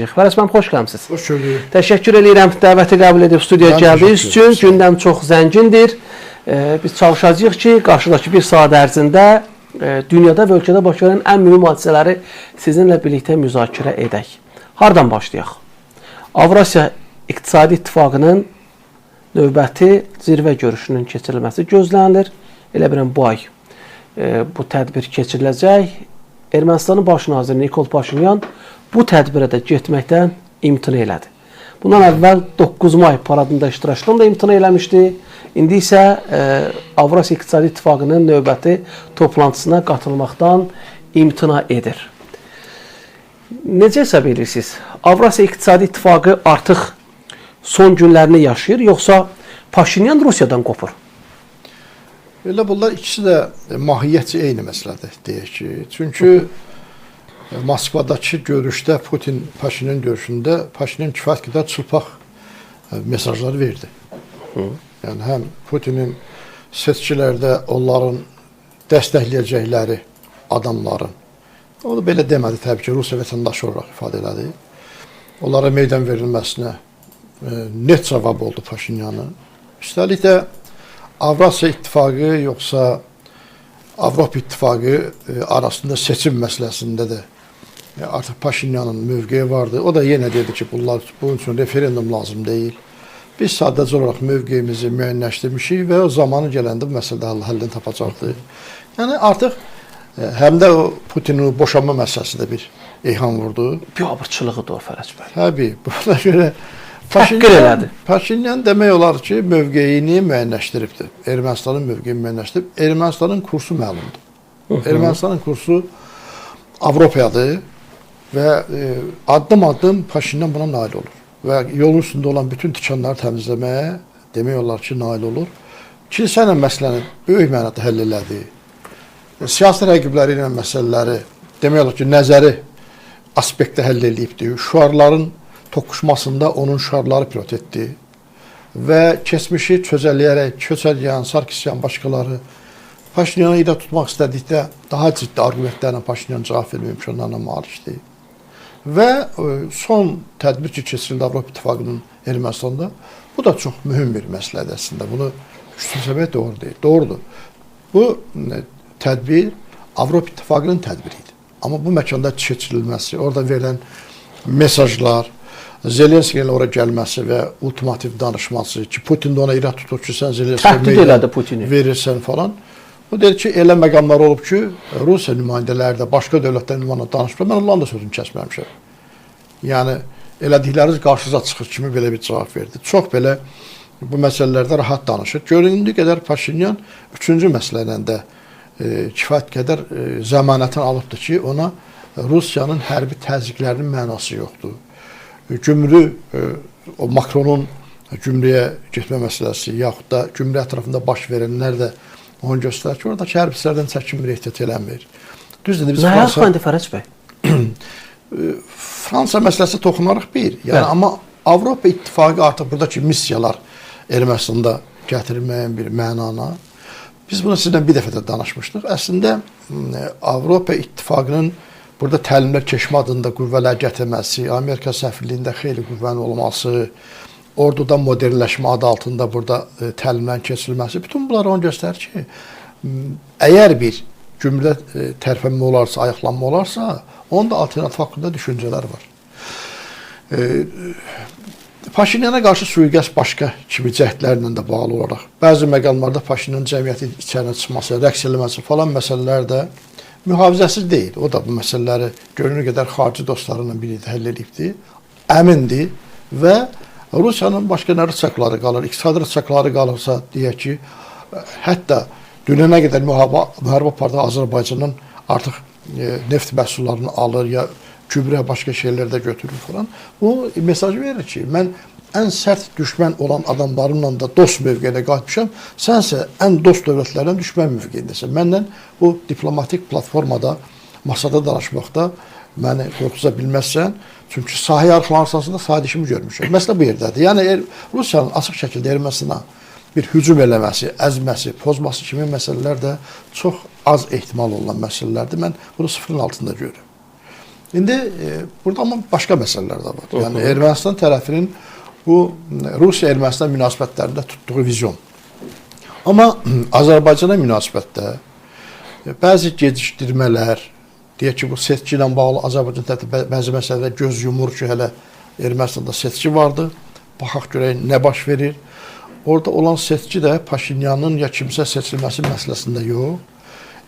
Fərəz müəllim, xoş gəlmisiniz. Xoş gördük. Təşəkkür eləyirəm dəvəti qəbul edib studiyaya gəldiyiniz üçün. Gündəm çox zəngindir. Biz çalışacağıq ki, qarşıdakı bir saat ərzində dünyada və ölkədə baş verən ən mühüm hadisələri sizinlə birlikdə müzakirə edək. Hardan başlayaq? Avrasiya İqtisadi İttifaqının növbəti zirvə görüşünün keçirilməsi gözlənilir. Elə bilirəm bu ay bu tədbir keçiriləcək. Ermənistanın baş naziri Nikol Paşinyan bu tədbirə də getməkdən imtina elədi. Bundan əvvəl 9 may paradında iştirakdan da imtina eləmişdi. İndi isə Avrasiya İqtisadi İttifaqının növbəti toplantısına qatılmaqdan imtina edir. Necə hesab edirsiniz? Avrasiya İqtisadi İttifaqı artıq son günlərini yaşayır, yoxsa Paşinyan Rusiyadan qopur? Elə bunlar ikisi də mahiyyətcə eyni məsələdir, deyək ki. Çünki Moskvadakı görüşdə Putin Paşinyan görüşündə Paşinyan kifayət qədər çılpaq mesajlar verdi. Yəni həm Putinin seçkilərdə onların dəstəkləyəcəkləri adamların, o da belə demədi təbii ki, Rusiya vətəndaşı olaraq ifadə elədi. Onlara meydan verilməsinə net cavab oldu Paşinyanın. Üstəlik də Avrasiya İttifaqı yoxsa Avropa İttifaqı arasında seçim məsələsində də artıq Paşinyanın mövqeyi vardı. O da yenə dedi ki, bunlar bunun üçün referendum lazım deyil. Biz sadəcə olaraq mövqeyimizi müəyyənləşdirmişik və o zamanı gələndə bu məsələdə həllini tapacaqdır. Yəni artıq həm də o Putinin boşanma məsələsi də bir eyham vurdu. Biabırçılığıdır o Fərəc bəy. Təbii, buna görə Paşinyan demək olar ki, mövqeyini müəyyənləşdiribdir. Ermənistanın mövqeyini müəyyənləşdirib. Ermənistanın kursu məlumdur. Ermənistanın kursu Avropayadır və addım-addım Paşinyan buna nail olur. Və yolun üstündə olan bütün tikanları təmizləməyə demək olar ki, nail olur. Kilsə ilə məsələni böyük mənada həll elədi. Siyasi rəqibləri ilə məsələləri demək olar ki, nəzəri aspektdə həll eləyibdir. Şüarların toqquşmasında onun şüarları pilot etdi və keçmişi çözələyərək Köçəryan, Sarkisyan, başqaları Paşinyanı ilə tutmaq istədikdə daha ciddi arqumentlərlə Paşinyan cavab vermə imkanlarına malikdir. Və son tədbir ki, keçirildi Avropa İttifaqının Ermənistanda, bu da çox mühüm bir məsələdir əslində. Bunu küçümsəmək doğru deyil. Doğrudur. Bu tədbir Avropa İttifaqının tədbiri idi. Amma bu məkanda keçirilməsi, orada verilən mesajlar, Zelenski ilə ora gəlməsi və ultimativ danışması ki, Putin də ona irad tutur ki, sən Zelenskiyə verirsən falan. O dedi ki, elə məqamlar olub ki, Rusiya nümayəndələri də başqa dövlətlər nümayəndələri danışmır. Mən onların da sözünü kəsməmişəm. Yəni, elədikləriniz qarşınıza çıxır kimi belə bir cavab verdi. Çox belə bu məsələlərdə rahat danışır. Göründüyü qədər Paşinyan üçüncü məsələlə də kifayət qədər zəmanətini alıbdır ki, ona Rusiyanın hərbi təzyiqlərinin mənası yoxdur. Gümrü, o Makronun gümrüyə getmə məsələsi, yaxud da gümrü ətrafında baş verənlər də onu göstərir ki, oradakı hərbiçilərdən çəkinmir, ehtiyat eləmir. Düzdür, biz Nə yaxındır Fərəc bəy? Fransa məsələsi toxunaraq bir. Yəni, amma Avropa İttifaqı artıq buradakı missiyalar Ermənistanda gətirilməyən bir mənana. Biz bunu sizinlə bir dəfə də danışmışdıq. Əslində, Avropa İttifaqının burada təlimlər keçmə adında qüvvələr gətirməsi, Amerika səfirliyində xeyli qüvvənin olması, orduda modernləşmə adı altında burada təlimlərin keçirilməsi, bütün bunlar onu göstərir ki, əgər bir gümrüdə tərpənmə olarsa, ayaqlanma olarsa, onda alternativ haqqında düşüncələr var. Paşinyana qarşı sui-qəsd başqa kimi cəhdlərlə də bağlı olaraq, bəzi məqamlarda Paşinyanın cəmiyyətin içərinə çıxması, rəqs eləməsi falan məsələlər də mühafizəsiz deyil. O da bu məsələləri görünür qədər xarici dostlarıyla birlikdə həll edibdir, əmindir və Rusiyanın başqa nə rıçaqları qalır, iqtisadi rıçaqları qalırsa, deyək ki, hətta dünənə qədər müharibə apardığı Azərbaycandan artıq neft məhsullarını alır ya gübrə, başqa şeylər də götürür falan. Bu mesaj verir ki, mən ən sərt düşmən olan adamlarımla da dost mövqeyinə qayıtmışam, sənsə ən dost dövlətlərlə düşmən mövqeyindəsən. Mənlə bu diplomatik platformada, masada danışmaqda məni qorxuza bilməzsən. Çünki sahə yarıqları əsasında sadə işimi görmüşəm. Məsələ bu yerdədir. Yəni Rusiyanın açıq şəkildə Ermənistana bir hücum eləməsi, əzməsi, pozması kimi məsələlər də çox az ehtimal olunan məsələlərdir. Mən bunu sıfırın altında görürəm. İndi burada amma başqa məsələlər də var. Yəni Ermənistan tərəfinin bu Rusiya-Ermənistan münasibətlərində tutduğu vizyon. Amma Azərbaycana münasibətdə bəzi gecikdirmələr, deyək ki, bu seçki ilə bağlı Azərbaycan tərəfi bəzi məsələlərə göz yumur ki, hələ Ermənistanda seçki vardı. Baxaq görək nə baş verir. Orada olan seçki də Paşinyanın ya kimsə seçilməsi məsələsində yox.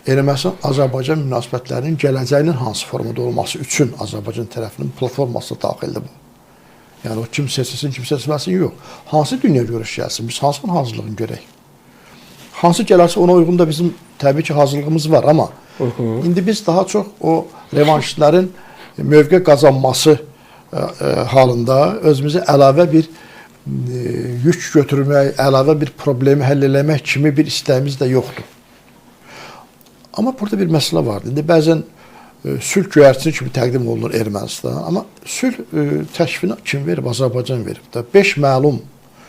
Ermənistan-Azərbaycan münasibətlərinin gələcəyinin hansı formada olması üçün Azərbaycan tərəfinin platforması daxildir bu. Yəni o kim seçilsin, kim seçilməsin yox. Hansı dünya görüşü gəlsin, biz hansının hazırlığını görək. Hansı gələrsə ona uyğun da bizim təbii ki hazırlığımız var, amma indi biz daha çox o revanşistlərin mövqe qazanması halında özümüzə əlavə bir yük götürmək, əlavə bir problemi həll eləmək kimi bir istəyimiz də yoxdur. Amma burada bir məsələ vardı. İndi bəzən sülh göyərçini kimi təqdim olunur Ermənistan, amma sülh təklifini kim verib? Azərbaycan verib də. 5 məlum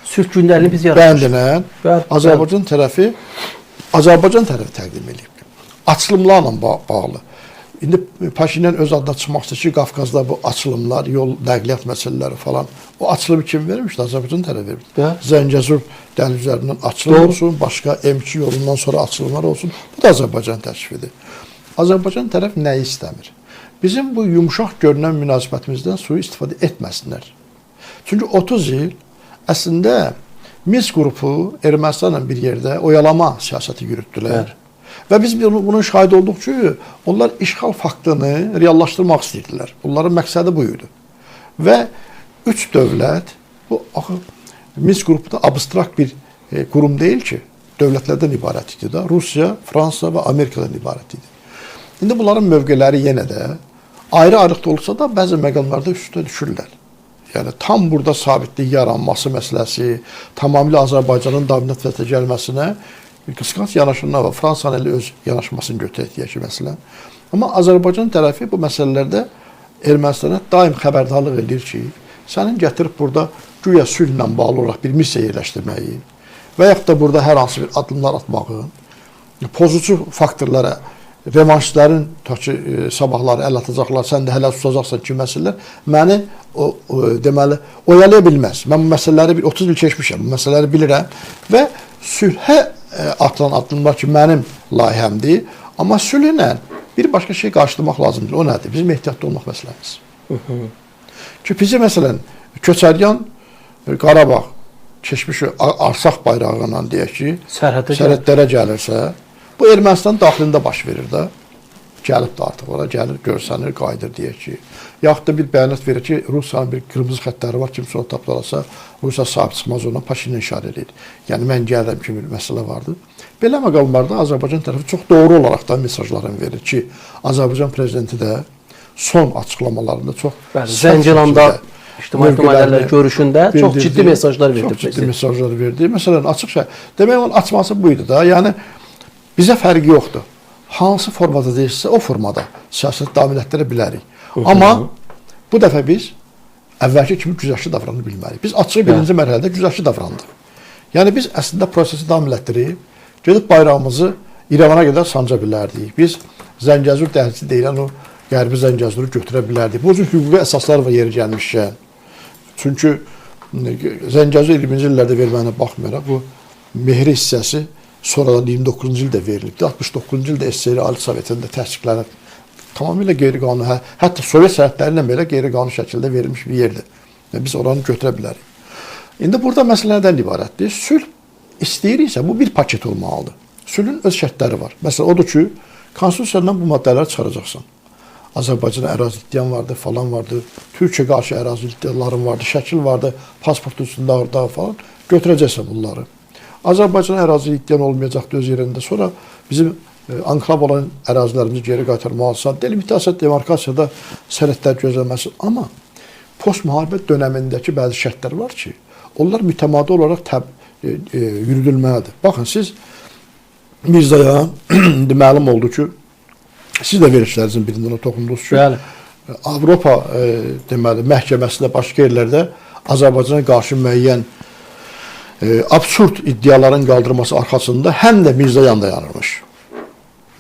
sülh gündəliyini biz yaratmışıq. Bəndinə Azərbaycan tərəfi təqdim eləyib. Açılımlarla bağlı. İndi Paşinyan öz adına çıxmaq istəyir ki, Qafqazda bu açılımlar, yol, nəqliyyat məsələləri falan. O açılımı kim vermişdi? Azərbaycan tərəfi vermişdi. Zəngəzur dəhlizi üzərindən açılım olsun, başqa M2 yolundan sonra açılımlar olsun. Bu da Azərbaycan təklifidir. Azərbaycan tərəf nəyi istəmir? Bizim bu yumşaq görünən münasibətimizdən sui-istifadə etməsinlər. Çünki 30 il əslində Minsk qrupu Ermənistanla bir yerdə oyalama siyasəti yürütdülər. Evet. Və biz bunun şahidi olduq ki, onlar işğal faktını reallaşdırmaq istəyirdilər. Bunların məqsədi bu idi. Və üç dövlət, bu axı Minsk qrupu da abstrakt bir qurum deyil ki, dövlətlərdən ibarət idi da. Rusiya, Fransa və Amerikadan ibarət idi. İndi bunların mövqeləri yenə də ayrı-ayrılıqda olsa da bəzi məqamlarda üstə düşürlər. Yəni tam burada sabitlik yaranması məsələsi, tamamilə Azərbaycanın dominant vəziyyətə gəlməsinə qısqanc yanaşımlar var. Fransanın elə öz yanaşmasını götürək deyək ki, məsələn. Amma Azərbaycan tərəfi bu məsələlərdə Ermənistana daim xəbərdarlıq edir ki, sənin gətirib burada güya sülhlə bağlı olaraq bir missiya yerləşdirməyi və yaxud da burada hər hansı bir addımlar atmağı, pozucu faktorlara, revanşistlərin ta ki sabahları əl atacaqlar, sən də hələ susacaqsan ki, məsələlər məni deməli oyalaya bilməz. Mən bu məsələləri 30 il keçmişəm, bu məsələləri bilirəm və sülhə atılan addımlar ki, mənim layihəmdir. Amma sülhlə bir başqa şey qarşılamaq lazımdır. O nədir? Bizim ehtiyatlı olmaq məsələmiz. Ki, bizi məsələn, Köçəryan Qarabağ keçmiş Arsaq bayrağı ilə deyək ki, sərhədlərə gəlirsə, bu Ermənistan daxilində baş verir də. Gəlib də artıq ora gəlir, görsənir, qayıdır deyək ki. Yaxud da bir bəyanat verir ki, Rusiyanın bir qırmızı xəttləri var, kimsə onu tapdalasa, Rusiya sahib çıxmaz ona, Paşinyan işarə edir. Yəni, mən gəlirəm ki, bir məsələ vardı. Belə məqamlarda Azərbaycan tərəfi çox doğru olaraq da mesajlarını verir ki, Azərbaycan prezidenti də son açıqlamalarında çox Zəncilanda ictimai nümayəndələr görüşündə çox ciddi mesajlar verdi. Çox ciddi mesajlar verdi. Məsələn, açıq şey, demək onun açması buydu da. Yəni, bizə fərqi yoxdur. Hansı formada deyilsə, o formada siyasət davam elətdirə bilərik. Amma bu dəfə biz əvvəlki kimi güzəştli davrana bilmərik. Biz açıq birinci mərhələdə güzəştli davrandıq. Yəni biz əslində prosesi davam elətdirib, gedib bayrağımızı İrəvana qədər sanca bilərdik. Biz Zəngəzur dəhlizi deyilən o Qərbi Zəngəzuru götürə bilərdik. Bu cür hüquqi əsaslar var yeri gəlmişkən. Çünki Zəngəzur 20-ci illərdə verməyinə baxmayaraq bu mehri hissəsi sonradan 29-cu ildə verilibdir. 69-cu ildə SSR Ali Sovetində təsdiqlənib. Tamamilə qeyri-qanuni, hətta Sovet sənədləri ilə belə qeyri-qanuni şəkildə verilmiş bir yerdir. Yəni, biz oranı götürə bilərik. İndi burada məsələ nədən ibarətdir? Sülh istəyiriksə, bu bir paket olmalıdır. Sülhün öz şərtləri var. Məsələn, odur ki, konstitusiyadan bu maddələri çıxaracaqsan. Azərbaycana ərazi iddian vardı, falan vardı, Türkiyə qarşı ərazi iddiaların vardı, şəkil vardı, pasport üstündə orada falan. Götürəcəksən bunları. Azərbaycana ərazi iddian olmayacaqdı öz yerində. Sonra bizim anklav olan ərazilərimizi geri qaytarmalısan. Delimitasiya, demarkasiyada sənədlər gözləməsi. Amma post-müharibə dönəmindəki bəzi şərtlər var ki, onlar mütəmadi olaraq yürüdülməlidir. Baxın, siz Mirzayan, indi məlum oldu ki, siz də verilişlərinizin birində ona toxundunuz ki, bəli. Avropa deməli, məhkəməsində, başqa yerlərdə Azərbaycana qarşı müəyyən absurd iddiaların qaldırması arxasında həm də Mirzayan dayanırmış.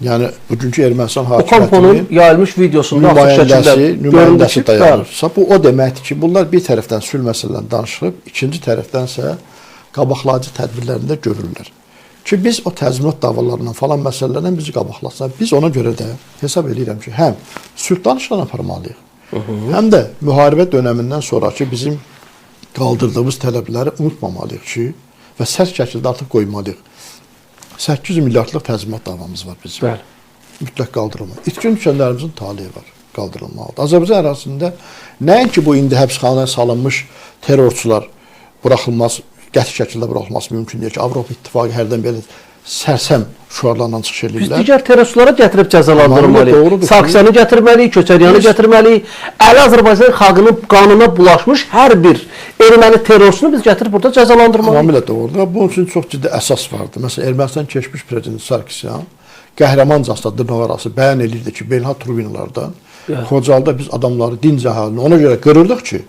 Yəni bugünkü Ermənistan hakimiyyətinin Okamponun yayılmış videosunda açıq şəkildə nümayəndəsi dayanırsa, bu o deməkdir ki, bunlar bir tərəfdən sülh məsələlərini danışıb, ikinci tərəfdənsə qabaqlayıcı tədbirlərində görürlər. Ki biz o təzminat davalarından falan məsələlərdən bizi qabaqlasınlar. Biz ona görə də hesab eləyirəm ki, həm sülh danışıqlarını aparmalıyıq, həm də müharibə dönəmindən sonrakı bizim qaldırdığımız tələbləri unutmamalıyıq ki, və sərt şəkildə artıq qoymalıyıq. 800 milyardlıq təzminat davamız var bizim. Bəli. Mütləq qaldırılmalı. İtkin düşənlərimizin taleyi var, qaldırılmalıdır. Azərbaycan ərazisində nəinki bu indi həbsxanaya salınmış terrorçular buraxılmaz, qəti şəkildə buraxılması mümkün deyil ki, Avropa İttifaqı hərdən belə sərsəm şüarlarla çıxış Biz edirlər. digər terrorçulara gətirib cəzalandırmalıyıq. Sarkisyanı gətirməliyik, Köçəryanı gətirməliyik. Əli Azərbaycan xalqının qanuna bulaşmış hər bir erməni terrorçunu biz gətirib burada cəzalandırmalıyıq. Tamamilə doğrudur. Bunun üçün çox ciddi əsas vardı. Məsələn, Ermənistan keçmiş prezidenti Sarkisyan qəhrəmancasına dırnaqarası bəyan eləyirdi ki, beynəlxalq tribunallardan Xocalıda biz adamları dinc əhalini ona görə qırırdıq ki,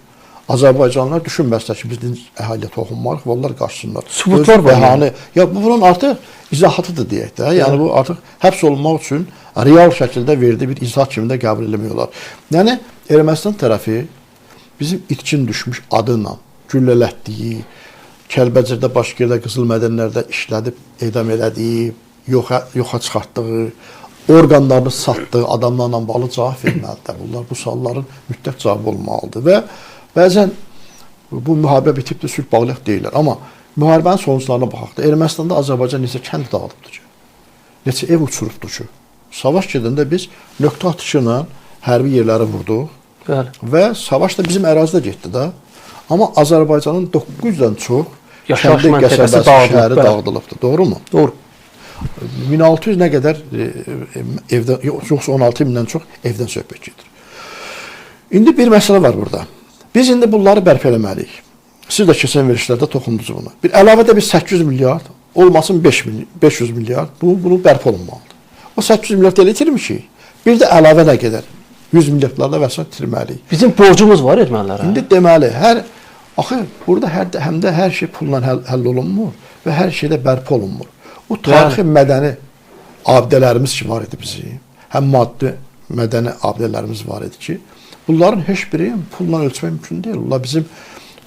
Azərbaycanlılar düşünməslər ki, biz dinc əhaliyə toxunmarıq və onlar qaçsınlar. Sübutlar var. Bəhanə, ya bu bunun artıq izahatıdır deyək də. Yəni bu artıq həbs olunmaq üçün real şəkildə verdiyi bir izahat kimi də qəbul eləmək olar. Yəni Ermənistan tərəfi bizim itkin düşmüş adıyla güllələtdiyi, Kəlbəcərdə, başqa yerdə, qızıl mədənlərdə işlədib, edam elədiyi, yoxa çıxartdığı, orqanlarını satdığı adamlarla bağlı cavab verməlidir. Bunlar, bu sualların mütləq cavabı olmalıdır və bəzən bu müharibə bitibdir, sülh bağlayaq deyirlər. Amma müharibənin sonuçlarına baxaq da, Ermənistanda Azərbaycan neçə kənd dağılıbdır ki, neçə ev uçurubdur ki. Savaş gedəndə biz nöqtə atışı ilə hərbi yerləri vurduq. Bəli. Və savaş da bizim ərazidə getdi də. Amma Azərbaycanın 900-dən çox yaşayış kəndi, məntəqəsi qəsəbəsi, şəhəri dağıdılıbdır. Doğru mu? Doğru. 1600 nə qədər evdən, yoxsa 16 mindən çox evdən söhbət gedir. İndi bir məsələ var burada. Biz indi bunları bərpa eləməliyik. Siz də keçən verilişlərdə toxundunuz buna. Bir əlavə də bir 800 milyard, olmasın 500 milyard, bunu bərpa olunmalıdır. O 800 milyard elə itirmişik. Bir də əlavə nə qədər? 100 milyardlarla və s. itirməliyik. Bizim borcumuz var ermənilərə. İndi deməli, axı burada həm də hər şey pulla həll olunmur və hər şey də bərpa olunmur. O tarixi mədəni abidələrimiz ki var idi bizim, həm maddi mədəni abidələrimiz var idi ki, bunların heç biri pulla ölçmək mümkün deyil. Bunlar bizim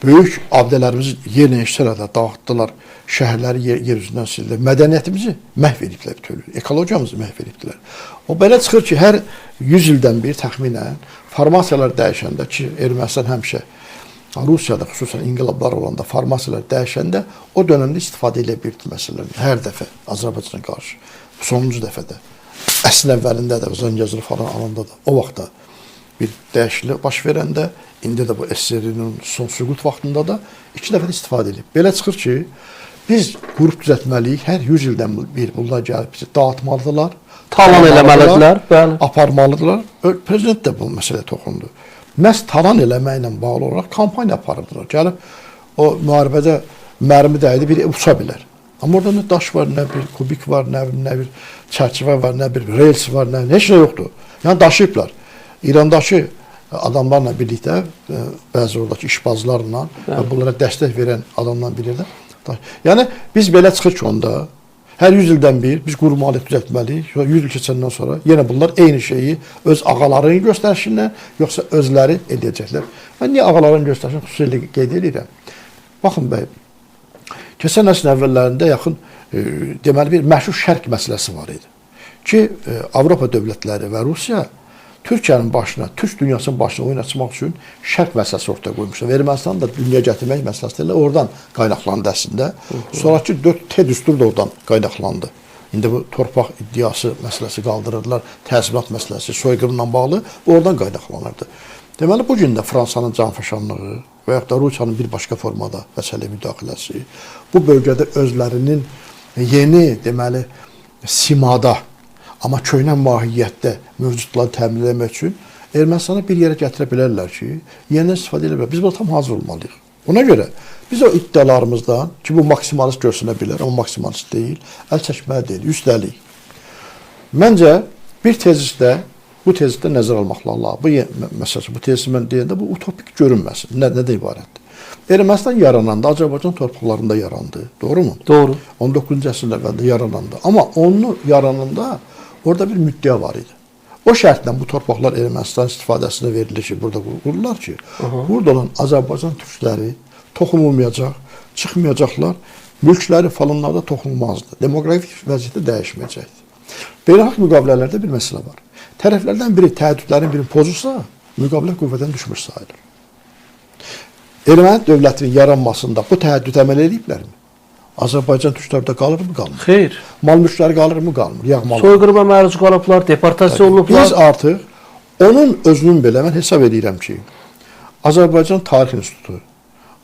böyük abidələrimizi yerlə işlərlə dağıtdılar, şəhərləri yer üzündən sildilər, mədəniyyətimizi məhv ediblər bütövlükdə, ekologiyamızı məhv ediblər. O belə çıxır ki, hər 100 ildən bir təxminən formasiyalar dəyişəndə ki, Ermənistan həmişə Rusiyada xüsusən inqilablar olanda, formasiyalar dəyişəndə o dönəmdə istifadə edə bilirdi məsələlərdən. Hər dəfə Azərbaycana qarşı, sonuncu dəfədə, əsl əvvəlində də, Zəngəzur falan alanda da, o vaxtda bir dəyişiklik baş verəndə, indi də bu SSR-nin son süqut vaxtında da iki dəfə də istifadə edib. Belə çıxır ki, biz qrup düzəltməliyik, hər 100 ildən bir bunlar gəlib bizi dağıtmalıdırlar, talan eləməlidirlər, bəli, aparmalıdırlar. Prezident də bu məsələyə toxundu. Məhz talan eləməklə bağlı olaraq kampaniya aparırdılar. Gəlib o müharibədə mərmi dəydi, bir uça bilər. Amma orada nə daş var, nə bir kubik var, nə bir çərçivə var, nə bir rels var, nə heç nə yoxdur. Yəni daşıyıblar. İrandakı adamlarla birlikdə, bəzi oradakı işbazlarla və bunlara dəstək verən adamlarla birlikdə. Yəni biz belə çıxır ki onda, hər 100 ildən bir biz qurmalıyıq, düzəltməliyik. 100 il keçəndən sonra yenə bunlar eyni şeyi öz ağalarının göstərişindən, yoxsa özləri eləyəcəklər. Mən niyə ağaların göstərişini xüsusilə qeyd edirəm? Baxın bəy, keçən əsrin əvvəllərində yaxın deməli bir məşhur şərq məsələsi var idi. Ki, Avropa dövlətləri və Rusiya Türkiyənin başına, Türk dünyasının başına oyun açmaq üçün şərq məsələsi ortaya qoymuşlar. Ermənistanı da dünyaya gətirmək məsələsi elə oradan qaynaqlandı əslində. Sonrakı 4 T düsturu da oradan qaynaqlandı. İndi bu torpaq iddiası məsələsi qaldırırdılar, təzminat məsələsi, soyqırımla bağlı oradan qaynaqlanırdı. Deməli, bu gün də Fransanın canfəşanlığı və yaxud da Rusiyanın bir başqa formada məsələyə müdaxiləsi bu bölgədə özlərinin yeni, deməli, simada, amma köhnə mahiyyətdə mövcudları təmin etmək üçün Ermənistanı bir yerə gətirə bilərlər ki, yenidən istifadə edə bilər. Biz buna tam hazır olmalıyıq. Ona görə biz o iddialarımızdan ki, bu maksimalist görsənə bilər, amma maksimalist deyil, əl çəkməli deyil, üstəlik. Məncə bir tezisdə, bu tezisdə nəzər almaq lazımdır. Bu məsəl üçün, bu tezisi mən deyəndə bu utopik görünməsin. Nədən ibarətdir? Ermənistan yarananda Azərbaycan torpaqlarında yarandı. Doğru mu? Doğru. 19-cu əsrin əvvəlində yarananda. Amma onu yarananda Orada bir müddəa var idi. O şərtlə bu torpaqlar Ermənistan istifadəsinə verilir ki, burada qururlar ki, burada olan Azərbaycan türkləri toxunulmayacaq, çıxmayacaqlar, mülkləri falanlarda toxunulmazdı. Demoqrafik vəziyyətdə dəyişməyəcəkdi. Beynəlxalq müqavilələrdə bir məsələ var. Tərəflərdən biri təhdidlərin birini pozursa, müqavilə qüvvədən düşmüş sayılır. Erməni dövlətinin yaranmasında bu təhdid əməl ediblərmi? Azərbaycan türkləri də qalırmı, qalmır? Xeyr. Mal mülkləri qalırmı, qalmır? Yağmalı. Soyqırıma məruz qalıblar, deportasiya olunublar. Biz artıq onun özünün belə mən hesab edirəm ki, Azərbaycan Tarix İnstitutu,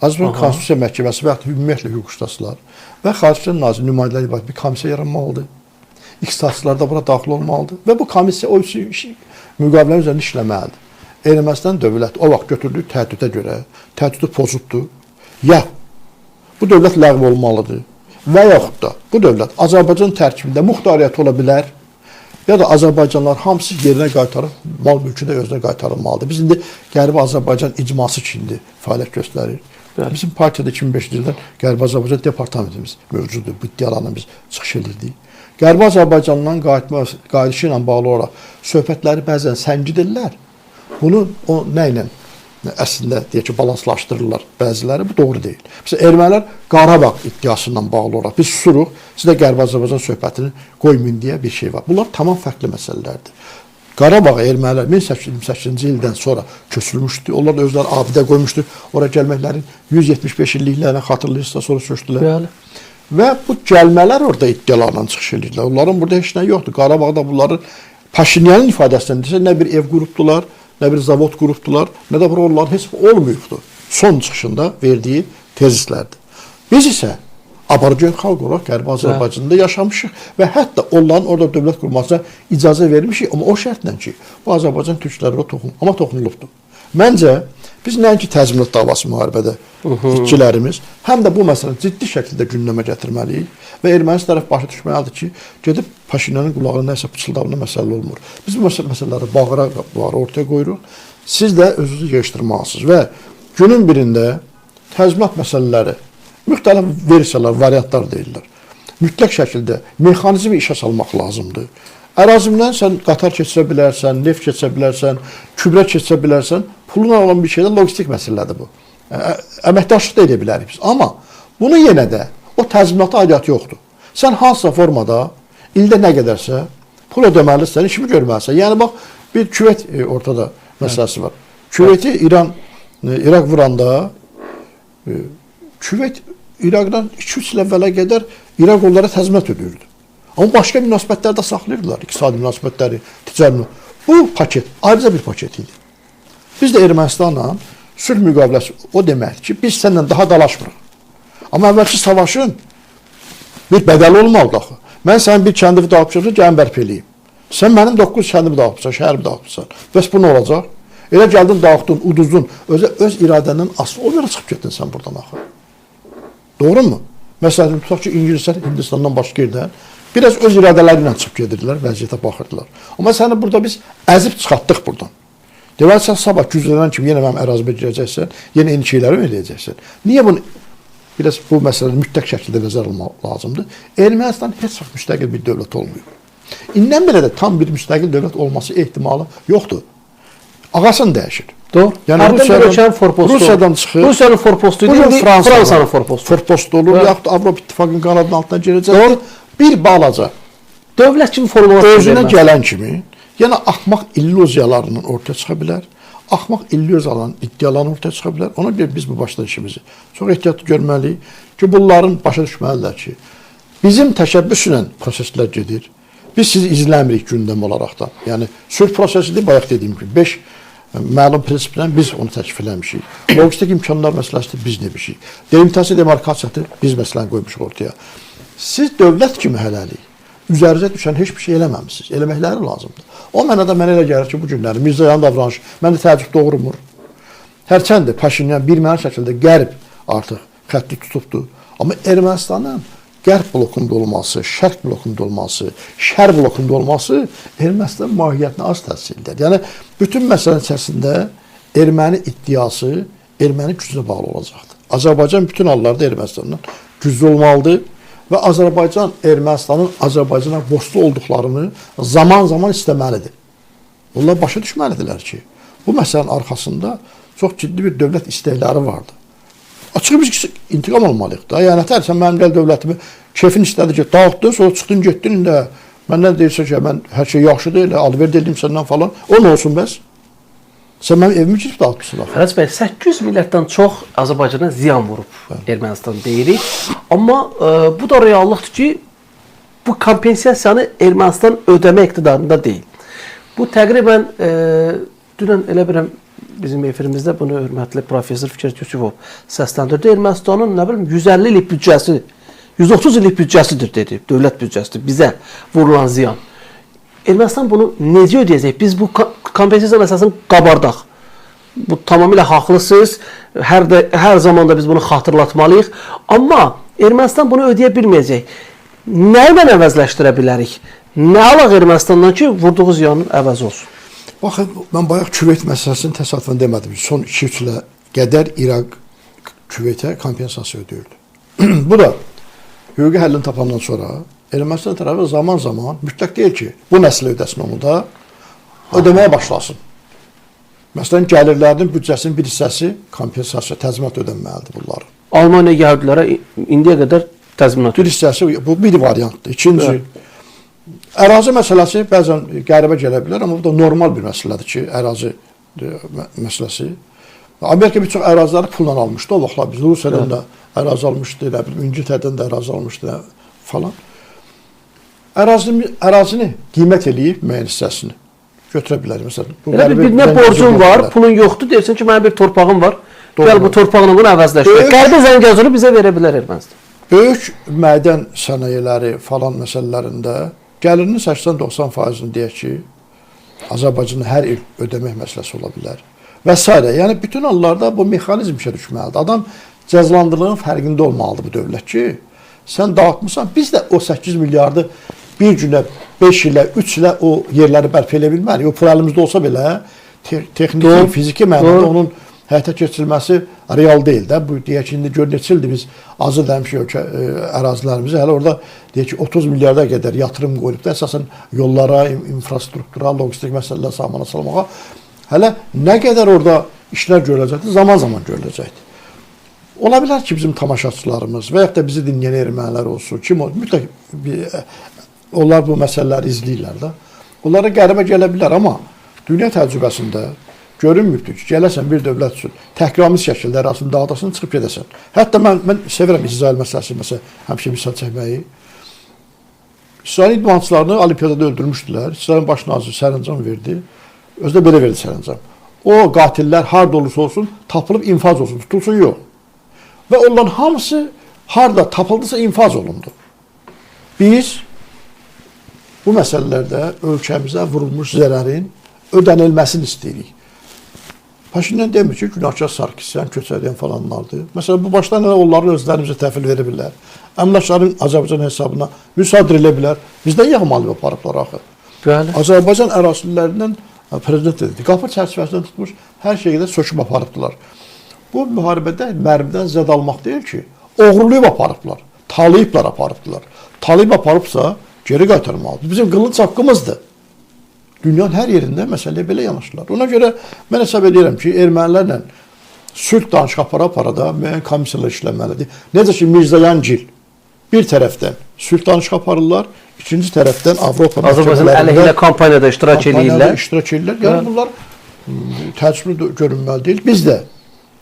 Azərbaycan Konstitusiya Məhkəməsi və yaxud ümumiyyətlə hüquqşünaslar və Xariciyyə Naziri nümayəndələri ibarət bir komissiya yaranmalıdır. İqtisadçılar da bura daxil olmalıdır və bu komissiya o müqavilənin üzərində işləməlidir. Ermənistan dövləti o vaxt götürdüyü təhdidə görə təhdidi pozubdur. Ya bu dövlət ləğv olmalıdır və yaxud da bu dövlət Azərbaycan tərkibində muxtariyyət ola bilər ya da Azərbaycanlılar hamısı yerinə qaytarıb, mal mülkü də özünə qaytarılmalıdır. Biz indi Qərbi Azərbaycan icması kimi fəaliyyət göstərir. Bəli. Bizim partiyada 2005-ci ildən Qərbi Azərbaycan departamentimiz mövcuddur. Bu iddialarla biz çıxış edirdik. Qərbi Azərbaycandan qayıdışı ilə bağlı olaraq söhbətləri bəzən səngidirlər. Bunu o nə ilə əslində deyək ki, balanslaşdırırlar bəziləri, bu doğru deyil. Məsələn, ermənilər Qarabağ iddiasından bağlı olaraq biz susuruq, siz də Qərbi Azərbaycan söhbətini qoymayın deyə bir şey var. Bunlar tamam fərqli məsələlərdir. Qarabağ ermənilər 1828-ci ildən sonra köçürülmüşdü. Onlar da özləri abidə qoymuşdu. Ora gəlməklərin 175 illiklərini xatırlayırsa sonra köçdülər. Bəli. Və bu gəlmələr orada iddialarla çıxış edirlər. Onların burada heç nə yoxdur. Qarabağda bunların Paşinyanın ifadəsindən desə nə bir ev qurubdular, nə bir zavod qurubdular, nə də bura onların heç olmayıbdı. Son çıxışında verdiyi tezislərdir. Biz isə aborigen xalq olaraq Qərbi Azərbaycanda yaşamışıq və hətta onların orada dövlət qurmasına icazə vermişik, amma o şərtlə ki, bu Azərbaycan türkləri ora toxun, amma toxunulubdur. Məncə biz nəinki təzminat davası müharibədə itkilərimiz, həm də bu məsələni ciddi şəkildə gündəmə gətirməliyik və erməni tərəf başa düşməlidir ki, gedib Paşinyanın qulağına nəsə pıçıldağına məsələ olmur. Biz bu məsələləri bağıra ortaya qoyuruq. Siz də özünüzü yığışdırmalısınız və günün birində təzminat məsələləri müxtəlif versiyalar, variantlar deyirlər. Mütləq şəkildə mexanizmi işə salmaq lazımdır. Ərazimdən sən qatar keçirə bilərsən, neft keçirə bilərsən, kübrə keçirə bilərsən. Pulla olan bir şeydə logistik məsələdir bu. Əməkdaşlıq da edə bilərik biz. Amma bunu yenə də o təzminata aidiyyatı yoxdur. Sən hansısa formada ildə nə qədərsə pul ödəməlisən, işimi görməlisən. Yəni bax bir Küveyt ortada məsələsi var. Küveyti İran, İraq vuranda Küveyt İraqdan 2-3 il əvvələ qədər İraq onlara təzminat ödəyirdi. Amma başqa münasibətlər də saxlayırdılar. İqtisadi münasibətləri, ticari münasibətləri. Bu paket ayrıca bir paket idi. Biz də Ermənistanla sülh müqaviləsi o deməkdir ki, biz səndən daha dalaşmırıq. Amma əvvəlki savaşın bir bədəli olmalıdır axı. Mən sənin bir kəndimi dağıtmışam, gəlin bərpa eləyim. Sən mənim 9 kəndimi dağıtmışsan, şəhərimi dağıtmışsan. Bəs bu nə olacaq? Elə gəldin, dağıtdın, uduzdun. Öz iradəndən asılı olaraq çıxıb getdin sən buradan axı. Doğru mu? Məsələn, tutaq ki, İngilislər Hindistandan başqa yerdən biraz öz iradələri ilə çıxıb gedirdilər, vəziyyətə baxırdılar. Amma səni burada biz əzib çıxartdıq buradan. Deməli, sən sabah güclənən kimi yenə mənim ərazimə girəcəksən, yenə eyni şeyləri eləyəcəksən. Niyə bunu biraz bu məsələni mütləq şəkildə nəzər almaq lazımdır? Ermənistan heç vaxt müstəqil bir dövlət olmayıb. İndən belə də tam bir müstəqil dövlət olması ehtimalı yoxdur. Ağasını dəyişir. Doğru. Yəni Rusiyadan çıxır. Rusiyanın forpostu idi, indi Fransanın forpostu. Forpostu olur, yaxud Avropa İttifaqının qanadının altına girəcəkdir. Bir balaca dövlət kimi formalaşır. Özünə gələn kimi, yəni axmaq illüziyalarının ortaya çıxa bilər. Axmaq illüziyaların iddialarının ortaya çıxa bilər. Ona görə biz bu başdan işimizi çox ehtiyatlı görməliyik ki, bunların başa düşməlidirlər ki, bizim təşəbbüslə proseslər gedir. Biz sizi izləmirik gündəm olaraq da. Yəni sülh prosesidir, bayaq dediyim kimi 5 məlum prinsiplə biz onu təklif eləmişik. Logistik imkanlar məsələsidir, biz demişik. Delimitasiya demarkasiyası biz məsələni qoymuşuq ortaya. Siz dövlət kimi hələlik üzərinizə düşən heç bir şey eləməmisiniz. Eləməkləri lazımdır. O mənada mənə elə gəlir ki, bu günləri Mirzoyan davranışı məndə təəccüb doğurmur. Hərçənd Paşinyan birməna şəkildə Qərb artıq xətti tutubdur. Amma Ermənistanın Qərb blokunda olması, Şərq blokunda olması, Şər blokunda olması Ermənistan mahiyyətinə az təsir edir. Yəni bütün məsələnin içərisində erməni iddiası erməni gücünə bağlı olacaqdır. Azərbaycan bütün hallarda Ermənistandan güclü olmalıdır Və Azərbaycan Ermənistanın Azərbaycana borclu olduqlarını zaman-zaman istəməlidir. Onlar başa düşməlidirlər ki, bu məsələnin arxasında çox ciddi bir dövlət istəkləri vardı. Açıq biz intiqam almalıyıq da. Yəni nətər sən mənim gəl dövlətimi kefin istədi ki, dağıtdın, sonra çıxdın getdin indi. Məndən deyirsən ki, mən hər şey yaxşıdır, elə alver edim səndən falan. O nə olsun bəs? Sən mənim evimi girib dağıtmısın axı. Fərac bəy, 800 milyarddan çox Azərbaycana ziyan vurub Ermənistan deyirik. Amma bu da reallıqdır ki, bu kompensasiyanı Ermənistan ödəmə iqtidarında deyil. Bu təqribən dünən elə bilirəm bizim efirimizdə bunu hörmətli professor Fikrət Yusifov səsləndirdi. Ermənistanın nə bilim 150 illik büdcəsi, 130 illik büdcəsidir dedi, dövlət büdcəsidir bizə vurulan ziyan. Ermənistan bunu necə ödəyəcək? Biz bu kompensasiya məsələsini qabardaq. Bu tamamilə haqlısınız. Hər zaman da biz bunu xatırlatmalıyıq. Amma Ermənistan bunu ödəyə bilməyəcək. Nə ilə əvəzləşdirə bilərik? Nə alaq Ermənistandan ki, vurduğu ziyanın əvəzi olsun? Baxın, mən bayaq Küveyt məsələsini təsadüfən demədim. Son 2-3 ilə qədər İraq Küveytə kompensasiya ödəyirdi. Bu da hüquqi həllini tapandan sonra Ermənistan tərəfi zaman-zaman mütləq deyil ki, bu nəsl ödəsin onu da, ödəməyə başlasın. Məsələn, gəlirlərinin büdcəsinin bir hissəsi kompensasiya, təzminat ödənməlidir bunların. Almaniya yəhudilərə indiyə qədər təzminat Bir hissəsi, bu bir variantdır. İkinci, ərazi məsələsi bəzən qəribə gələ bilər, amma bu da normal bir məsələdir ki, ərazi məsələsi. Amerika bir çox əraziləri pulla almışdı o vaxtlar. Biz Rusiyadan da ərazi almışdı, nə bilim, İngiltərədən də ərazi almışdı falan. Ərazini qiymət eləyib müəyyən hissəsini götürə bilər. Məsələn, bu Elə bir nə borcun var, pulun yoxdur, deyirsən ki, mənim bir torpağım var. Doğru. Gəl bu torpağını bunu əvəzləşdir. Qərbi Zəngəzuru bizə verə bilər Ermənistan. Böyük mədən sənayeləri falan məsələlərində gəlirinin 80-90%-ni deyək ki, Azərbaycana hər il ödəmək məsələsi ola bilər və s. Yəni bütün hallarda bu mexanizm işə düşməlidir. Adam cəzalandırıldığının fərqində olmalıdır bu dövlət ki, sən dağıtmısan, biz də o 8 milyardı bir günə, 5 ilə, 3 ilə o yerləri bərpa eləyə bilmərik. O pul əlimizdə olsa belə texniki, doğru, fiziki mənada onun həyata keçirilməsi real deyil də. Bu deyək ki, indi gör neçə ildir biz azad eləmişik ölkə ərazilərimizi. Hələ orada deyək ki, 30 milyarda qədər yatırım qoyulub da, əsasən yollara, infrastruktura, logistik məsələlər samana salmağa. Hələ nə qədər orada işlər görüləcəkdir, zaman-zaman görüləcəkdir. Ola bilər ki, bizim tamaşaçılarımız və yaxud da bizi dinləyən ermənilər olsun, kim olsun, mütləq onlar bu məsələləri izləyirlər də. Onlara qəribə gələ bilər, amma dünya təcrübəsində görünmürdür ki, gələsən bir dövlət üçün təhqiramiz şəkildə ərazini dağıdasın, çıxıb gedəsən. Hətta mən sevirəm İsrail məsələsini, məsələn, həmişə misal çəkməyi. İsrail idmançılarını olimpiyadada öldürmüşdülər. İsrailin baş naziri sərəncam verdi. Özü də belə verdi sərəncam. O qatillər harda olursa olsun, tapılıb infaz olsun, tutulsun yox. Və onların hamısı harda tapıldısa infaz olundu. Biz bu məsələlərdə ölkəmizə vurulmuş zərərin ödənilməsini istəyirik. Paşinyan demir ki, günahkar Sarkisyan, Köçəryan falanlardır. Məsələn, bu başdan elə onların özlərimizə təhvil verə bilər. Əmlakların Azərbaycan hesabına müsadirə eləyə bilər. Bizdən yağmalıyıb aparıblar axı. Bəli. Azərbaycan ərazilərindən prezident dedi, qapı çərçivəsindən tutmuş, hər şeyə də söküb aparıbdılar. Bu müharibədə mərmidən zəd almaq deyil ki, oğurlayıb aparıblar, talayıblar aparıbdılar. Talayıb aparıbsa geri qaytarmalıdır. Bizim qılınc haqqımızdır. Dünyanın hər yerində məsələyə belə yanaşırlar. Ona görə mən hesab edirəm ki, ermənilərlə sülh danışıq apara-apara da müəyyən komissiyalar işləməlidir. Necə ki, Mirzəyangil bir tərəfdən sülh danışıq aparırlar, ikinci tərəfdən Avropa Azərbaycan əleyhinə kampaniyada iştirak edirlər. Yəni bunlar təəccüblü görünməli deyil. Biz də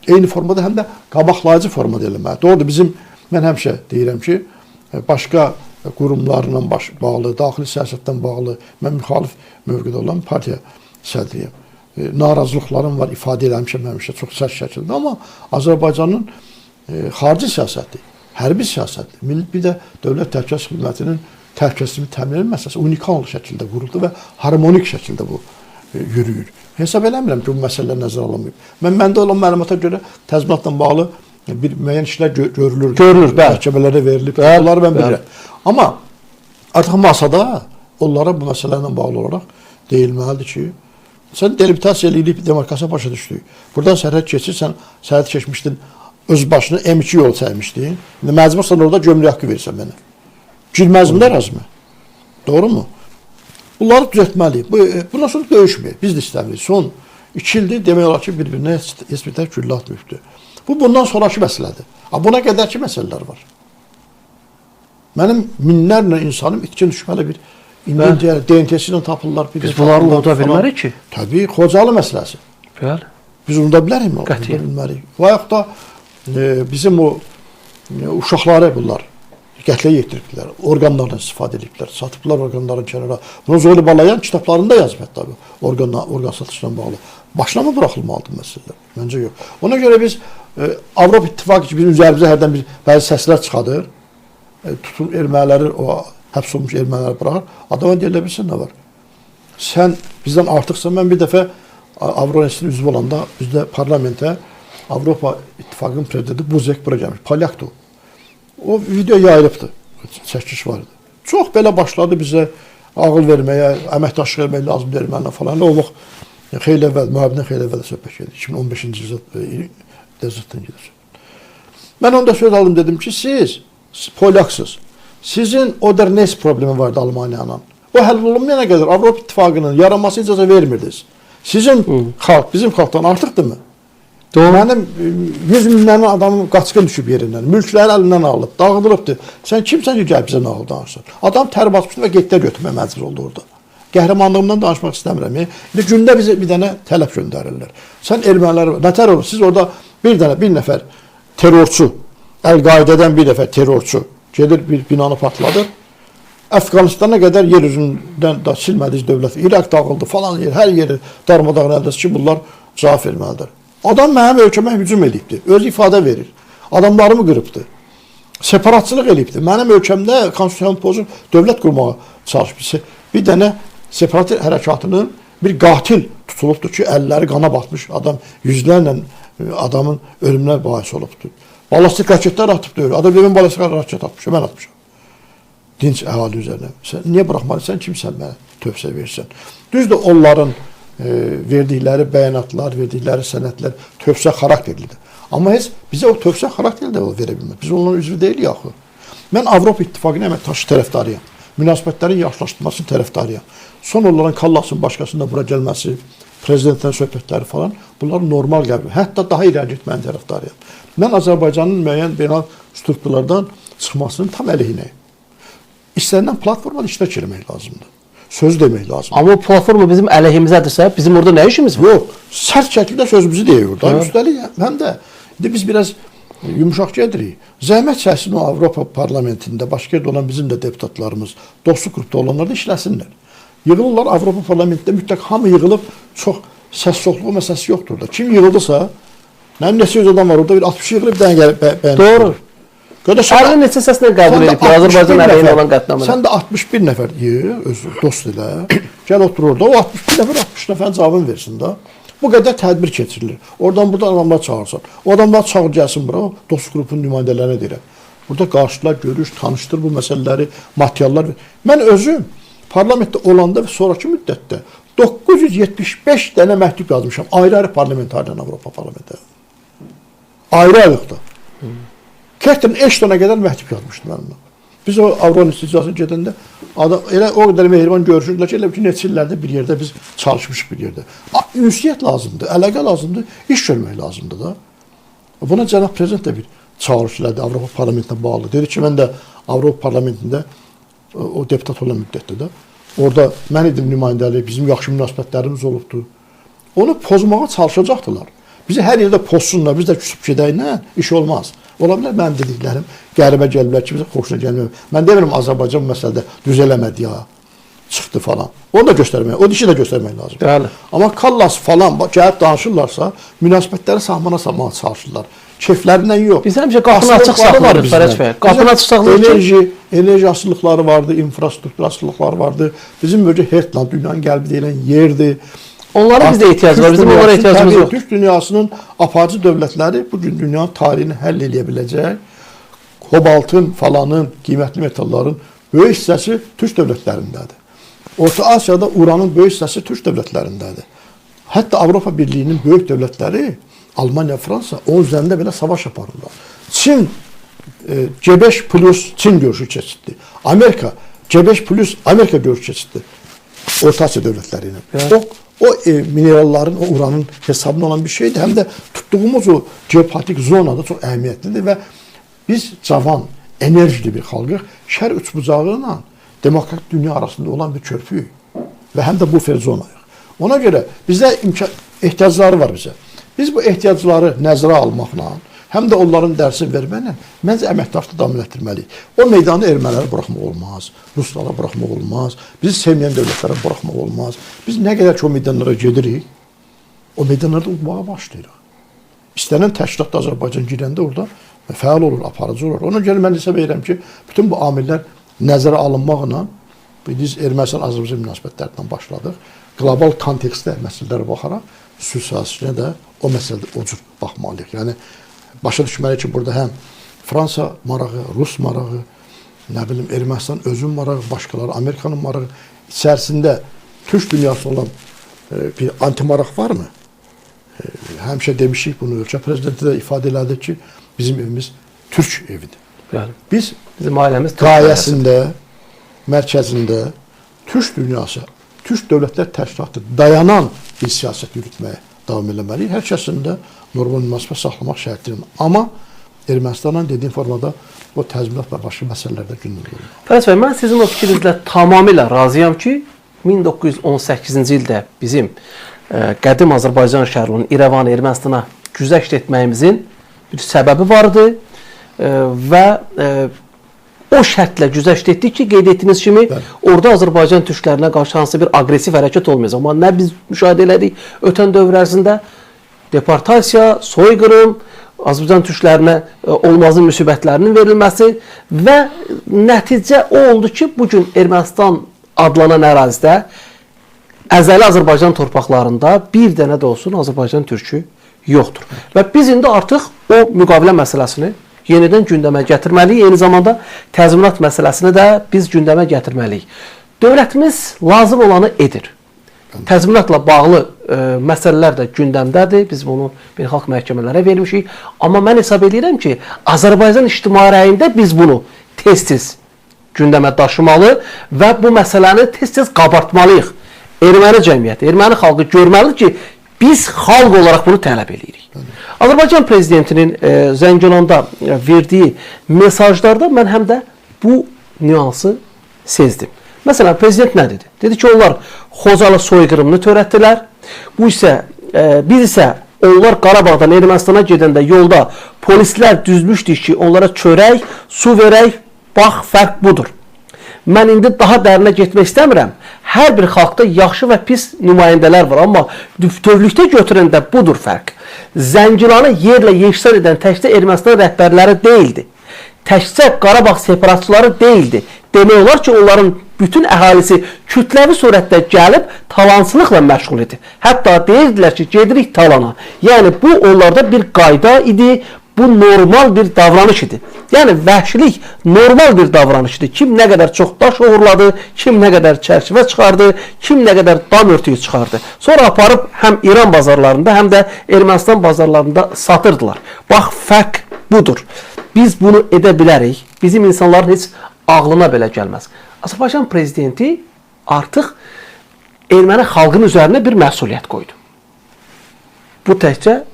eyni formada, həm də qabaqlayıcı formada eləməli. Doğrudur, bizim, mən həmişə deyirəm ki, başqa qurumlarla bağlı, daxili siyasətdən bağlı, mən müxalif mövqedə olan partiya sədriyəm. Narazılıqlarım var, ifadə eləmişəm həmişə çox sərt şəkildə, amma Azərbaycanın xarici siyasəti, hərbi siyasəti, bir də Dövlət Təhlükəsizlik Xidmətinin təhlükəsizliyini təmin etmə məsələsi unikal şəkildə quruldu və harmonik şəkildə bu yürüyür. Hesab eləmirəm ki, bu məsələlər nəzərə alınmayıb. Məndə olan məlumata görə təzminatla bağlı bir müəyyən işlər görülür. Görülür, bəli. Məhkəmələrə verilib. Onları mən bilirəm. Amma artıq masada onlara bu məsələlərlə bağlı olaraq deyilməlidir ki, sən delimitasiya eləyib demarkasiya başa düşdük. Buradan sərhəd keçirsən, sərhəd keçmişdin, öz başına M2 yol çəkmişdin. İndi məcbursan orada gömrük haqqı verirsən mənə. Girməzmi də rəzmi? Doğru mu? Bunları düzəltməliyik. Bundan sonra döyüşməyək. Biz də istəmirik. Son 2 ildir demək olar ki, bir-birinə heç bir tərəf güllə atmayıbdır. Bu bundan sonrakı məsələdir. Buna qədərki məsələlər var. Mənim minlərlə insanım itkin düşməli bir indi DNT-si ilə tapırlar. Biz bunları unuda bilmərik ki. Təbii, Xocalı məsələsi. Bəli. Biz unuda bilərikmi? Unuda bilmərik. Və yaxud da bizim o uşaqları bunlar qətlə yetiriblər, orqanlardan istifadə ediblər, satıblar orqanların kənara. Bunu Zoylu Balayan kitablarında yazıb hətta bu orqan satışla bağlı. Başına mı buraxılmalıdır məsələlər? Məncə yox. Ona görə biz Avropa İttifaqı ki, bizim üzərimizə hərdən bir bəzi səslər çıxadır. Tutun erməniləri, o həbs olmuş erməniləri buraxır. Adama deyilə bilsin nə var? Sən bizdən artıqsan. Mən bir dəfə Avropa üzvü olanda bizdə parlamentə Avropa İttifaqının prezidenti Buzek bura gəlmiş. Polyakdır o. O video yayılıbdır. Çəkiş var idi. Çox belə başladı bizə ağıl verməyə, əməkdaşlıq etmək lazımdır ermənilə falan. O vaxt xeyli əvvəl, müharibədən xeyli əvvəl söhbət gedir. 2015-ci ildə zətdən gedir. Mən onda söz aldım, dedim ki, siz Polyaksınız. Sizin Oder-Neisse problemi vardı Almaniyanın. O həll olunmayana qədər Avropa İttifaqının yaranması icazə vermirdiniz. Sizin xalq bizim xalqdan artıqdırmı? Doğru. Mənim 100 minlərlə adamım qaçqın düşüb yerindən, mülkləri əlindən alınıb, dağıdılıbdır. Sən kimsən ki, gəlib bizə nağıl danışırsan? Adam tər basmışdı və getdə götürməyə məcbur oldu orada. Qəhrəmanlığımdan danışmaq istəmirəm. İndi gündə bizə bir dənə tələb göndərirlər. Sən ermənilər, nətər olur? Siz orada bir dənə, bir nəfər terrorçu, Əl-Qaidədən bir nəfər terrorçu gedir bir binanı partladır. Əfqanistana qədər yer üzündən da silmədiniz dövlət. İraq dağıldı falan yer, hər yeri darmadağın əldəsi ki, bunlar cavab verməlidir. Adam mənim ölkəmə hücum edibdir, özü ifadə verir. Adamlarımı qırıbdır. Separatçılıq eləyibdir. Mənim ölkəmdə konstitusiyanı pozub dövlət qurmağa çalışmışdı. Bir dənə separat hərəkatının bir qatil tutulubdur ki, əlləri qana batmış adam yüzlərlə adamın ölümünə bahis olubdur. Ballistik raketlər atıbdır. Adam deyir, mən ballistik raket atmışam, mən atmışam. Dinc əhali üzərinə. Sən niyə buraxmalısan, kimsən mənə tövsiyə verirsən? Düzdür, onların verdikləri bəyanatlar, verdikləri sənədlər tövsiyə xarakterlidir. Amma heç bizə o tövsiyə xarakterli də verə bilməz. Biz onların üzvü deyilik axı. Mən Avropa İttifaqının əməkdaşı tərəfdarıyam. Münasibətlərin yaxşılaşdırılmasının tərəfdarıyam. Son onların Kallasın başqasının da bura gəlməsi, prezidentlərin söhbətləri falan, bunlar normal qəbul. Hətta daha irəli getmənin tərəfdarıyam. Mən Azərbaycanın müəyyən beynəlxalq strukturlardan çıxmasının tam əleyhinəyim. İstənilən platformada iştirak etmək lazımdır. Söz demək lazımdır. Amma o platforma bizim əleyhimizədirsə, bizim orada nə işimiz var? Yox, sərt şəkildə sözümüzü deyirik orada. Üstəlik, həm də indi biz biraz yumuşaq gedirik. Zəhmət çəksin o Avropa parlamentində, başqa yerdə olan bizim də deputatlarımız, dostluq qrupda olanlar da işləsinlər. Yığılırlar Avropa parlamentində, mütləq hamı yığılıb, çox səs çoxluğu məsələsi yoxdur orada. Kim yığıldısa, mənim neçə yüz adam var orada, bir 60 yığılıb, bir dənə gəlib bəyənir. Doğru. Əlli neçə səslə qəbul ediblər Azərbaycan əleyhinə olan qətnamələr. Sən də 61 nəfər yığ, öz dost ilə, gəl otur orada, o 61 nəfər 60 nəfərin cavabını versin da. Bu qədər tədbir keçirilir. Oradan buradan adamlar çağırsan. O adamlar çağır gəlsin bura, dost qrupunun nümayəndələrinə deyirəm. Burada qarşılar, görüş, tanışdır bu məsələləri, materiallar. Mən özüm parlamentdə olanda və sonraki müddətdə 975 dənə məktub yazmışam. Ayrı-ayrı parlamentardan Avropa parlamentə. Ayrı-ayrılıqda. Catherine Ashton'a qədər məktub yazmışdım mənimlə. Biz o Avropa iclasına gedəndə adam elə o qədər mehriban görüşürdülər ki, elə ki neçə illərdə bir yerdə biz çalışmışıq bir yerdə. Ünsiyyət lazımdır, əlaqə lazımdır, iş görmək lazımdır da. Buna cənab prezident də bir çağırış elədi Avropa parlamentinə bağlı. Dedi ki, mən də Avropa parlamentində o deputat olan müddətdə də orada mən idim nümayəndəlik, bizim yaxşı münasibətlərimiz olubdu. Onu pozmağa çalışacaqdılar. Bizi hər yerdə pozsunlar, biz də küsüb gedək, nə? İş olmaz. Ola bilər mənim dediklərim qəribə gəliblər ki, bizə xoşuna gəlmir. Mən demirəm Azərbaycan bu məsələdə düz eləmədi ya, çıxdı falan. Onu da göstərmək, o dişi də göstərmək lazımdır. Bəli. Amma Kallas falan gəlib danışırlarsa, münasibətləri sahmana salmağa çalışırlar. Keyflərindən yox. Biz həmişə qapını açıq saxlayırıq Fərəc bəy. Qapını açıq saxlayırıq ki, enerji asılılıqları vardı, infrastruktur asılılıqları vardı. Bizim bölgə Hertland, dünyanın qəlbi deyilən yerdir. Onlara bizdə ehtiyac var, bizim onlara ehtiyacımız yoxdur. Türk dünyasının aparıcı dövlətləri bugün dünyanın tarixini həll eləyə biləcək kobaltın falanın, qiymətli metalların böyük hissəsi Türk dövlətlərindədir. Orta Asiyada uranın böyük hissəsi Türk dövlətlərindədir. Hətta Avropa Birliyinin böyük dövlətləri Almaniya, Fransa onun üzərində belə savaş aparırlar. Çin G5 plus Çin görüşü keçirtdi. Amerika G5 plus Amerika görüşü keçirtdi. Orta Asiya dövlətləri ilə. Bəli. O mineralların, o uranın hesabına olan bir şeydir. Həm də tutduğumuz o geopolitik zonada çox əhəmiyyətlidir və biz cavan, enerjili bir xalqıq. Şərq üçbucağı ilə demokratik dünya arasında olan bir körpüyük və həm də bufer zonayıq. Ona görə bizdə imkan ehtiyacları var bizə. Biz bu ehtiyacları nəzərə almaqla, həm də onların dərsini verməklə məncə əməkdaşlığı davam elətdirməliyik. O meydanı ermənilərə buraxmaq olmaz, ruslara buraxmaq olmaz, bizi sevməyən dövlətlərə buraxmaq olmaz. Biz nə qədər ki o meydanlara gedirik, o meydanlarda udmağa başlayırıq. İstənilən təşkilatda Azərbaycan girəndə orada fəal olur, aparıcı olur. Ona görə mən hesab edirəm ki, bütün bu amillər nəzərə alınmaqla biz Ermənistan-Azərbaycan münasibətlərindən başladıq. Qlobal kontekstdə məsələlərə baxaraq sülh sazişinə də o məsələdə o cür baxmalıyıq. Yəni başa düşməliyik ki, burada həm Fransa marağı, Rus marağı, nə bilim Ermənistan özünün marağı, başqaları Amerikanın marağı içərisində Türk dünyası olan bir anti maraq varmı? Həmişə demişik bunu, ölkə prezidenti də ifadə elədi ki, bizim evimiz Türk evidir. Bəli. Biz Bizim ailəmiz Türk ailəsi. qayəsində, mərkəzində Türk dünyası, Türk Dövlətlər Təşkilatı dayanan bir siyasət yürütməyə davam eləməliyik. Hər kəsin də normal münasibət saxlamaq şərti ilə. Amma Ermənistanla dediyim formada o təzminat və başqa məsələlərdə gündəmdə olmalı. Fəraç bəy, mən sizin o fikrinizlə tamamilə razıyam ki, 1918-ci ildə bizim qədim Azərbaycan şəhərinin İrəvan Ermənistana güzəşt etməyimizin bir səbəbi vardı və o şərtlə güzəşt etdik ki, qeyd etdiyiniz kimi, Bəli. orada Azərbaycan türklərinə qarşı hansı bir aqressiv hərəkət olmayacaq. Amma nə biz müşahidə elədik ötən dövr ərzində? Deportasiya, soyqırım, Azərbaycan türklərinə olmazın müsibətlərinin verilməsi və nəticə o oldu ki, bugün Ermənistan adlanan ərazidə əzəli Azərbaycan torpaqlarında bir dənə də olsun Azərbaycan türkü yoxdur. Və biz indi artıq o müqavilə məsələsini yenidən gündəmə gətirməliyik. Eyni zamanda təzminat məsələsini də biz gündəmə gətirməliyik. Dövlətimiz lazım olanı edir. Təzminatla bağlı məsələlər də gündəmdədir. Biz bunu beynəlxalq məhkəmələrə vermişik. Amma mən hesab edirəm ki, Azərbaycan ictimai rəyində biz bunu tez-tez gündəmə daşımalı və bu məsələni tez-tez qabartmalıyıq. Erməni cəmiyyəti, erməni xalqı görməlidir ki, biz xalq olaraq bunu tələb edirik. Azərbaycan prezidentinin Zəngilanda verdiyi mesajlarda mən həm də bu nüansı sezdim. Məsələn, prezident nə dedi? Dedi ki, onlar Xocalı soyqırımını törətdilər. Bu isə, biz isə onlar Qarabağdan Ermənistana gedəndə yolda polislər düzmüşdük ki, onlara çörək, su verək, bax, fərq budur. Mən indi daha dərinə getmək istəmirəm. Hər bir xalqda yaxşı və pis nümayəndələr var, amma bütövlükdə götürəndə budur fərq. Zəngilanı yerlə yeksan edən təkcə Ermənistan rəhbərləri deyildi. Təkcə Qarabağ separatçıları deyildi. Demək olar ki, onların bütün əhalisi kütləvi surətdə gəlib talançılıqla məşğul idi. Hətta deyirdilər ki, gedirik talana. Yəni bu onlarda bir qayda idi, bu normal bir davranış idi. Yəni vəhşilik normal bir davranış idi. Kim nə qədər çox daş oğurladı, kim nə qədər çərçivə çıxardı, kim nə qədər dam örtüyü çıxardı. Sonra aparıb həm İran bazarlarında, həm də Ermənistan bazarlarında satırdılar. Bax, fərq budur. Biz bunu edə bilərik. Bizim insanların heç ağlına belə gəlməz. Azərbaycan prezidenti artıq erməni xalqının üzərinə bir məsuliyyət qoydu. Bu təkcə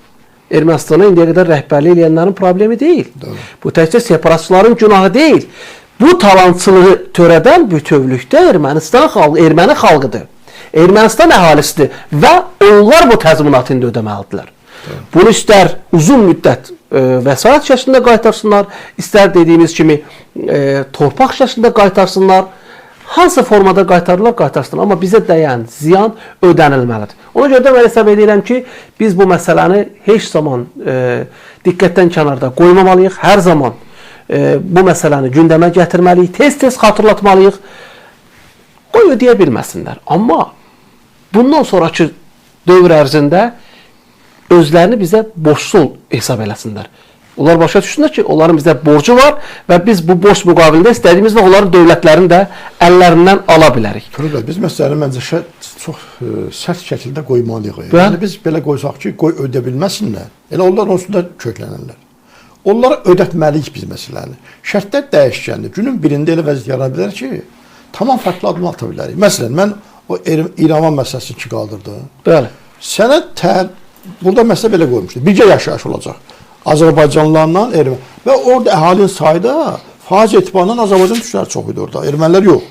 Ermənistana indiyə qədər rəhbərlik eləyənlərin problemi deyil. Doğru. Bu təkcə separatçıların günahı deyil. Bu talançılığı törədən bütövlükdə Ermənistan xalqı, erməni xalqıdır. Ermənistan əhalisidir və onlar bu təzminatı indi ödəməlidirlər. Doğru. Bunu istər uzun müddət vəsait şəklində qaytarsınlar, istər dediyimiz kimi torpaq şəklində qaytarsınlar. Hansı formada qaytarırlar, qaytarsınlar. Amma bizə dəyən ziyan ödənilməlidir. Ona görə də mən hesab edirəm ki, biz bu məsələni heç zaman diqqətdən kənarda qoymamalıyıq. Hər zaman bu məsələni gündəmə gətirməliyik, tez-tez xatırlatmalıyıq. Qoy ödəyə bilməsinlər. Amma bundan sonraki dövr ərzində özlərini bizə borçlu hesab eləsinlər. Onlar başa düşsünlər ki, onların bizə borcu var və biz bu borc müqabilində istədiyimiz və onların dövlətlərini də əllərindən ala bilərik. Firuz bəy, biz məsələni məncə çox sərt şəkildə qoymalıyıq. Bəli. Yəni biz belə qoysaq ki, qoy ödə bilməsinlər. Elə onlar onsuz da köklənərlər. Onlara ödətməliyik biz məsələni. Şərtlər dəyişkəndir. Günün birində elə vəziyyət yarana bilər ki, tamam fərqli addım ata bilərik. Məsələn, mən o İrəvan məsələsini ki qaldırdım. Bəli. Sənə burada məsələ belə qoymuşdu. Birgə yaşayış olacaq. Azərbaycanlılarla erməni və orada əhalinin sayı da faiz etibarından Azərbaycan türkləri çox idi orada. Ermənilər yox.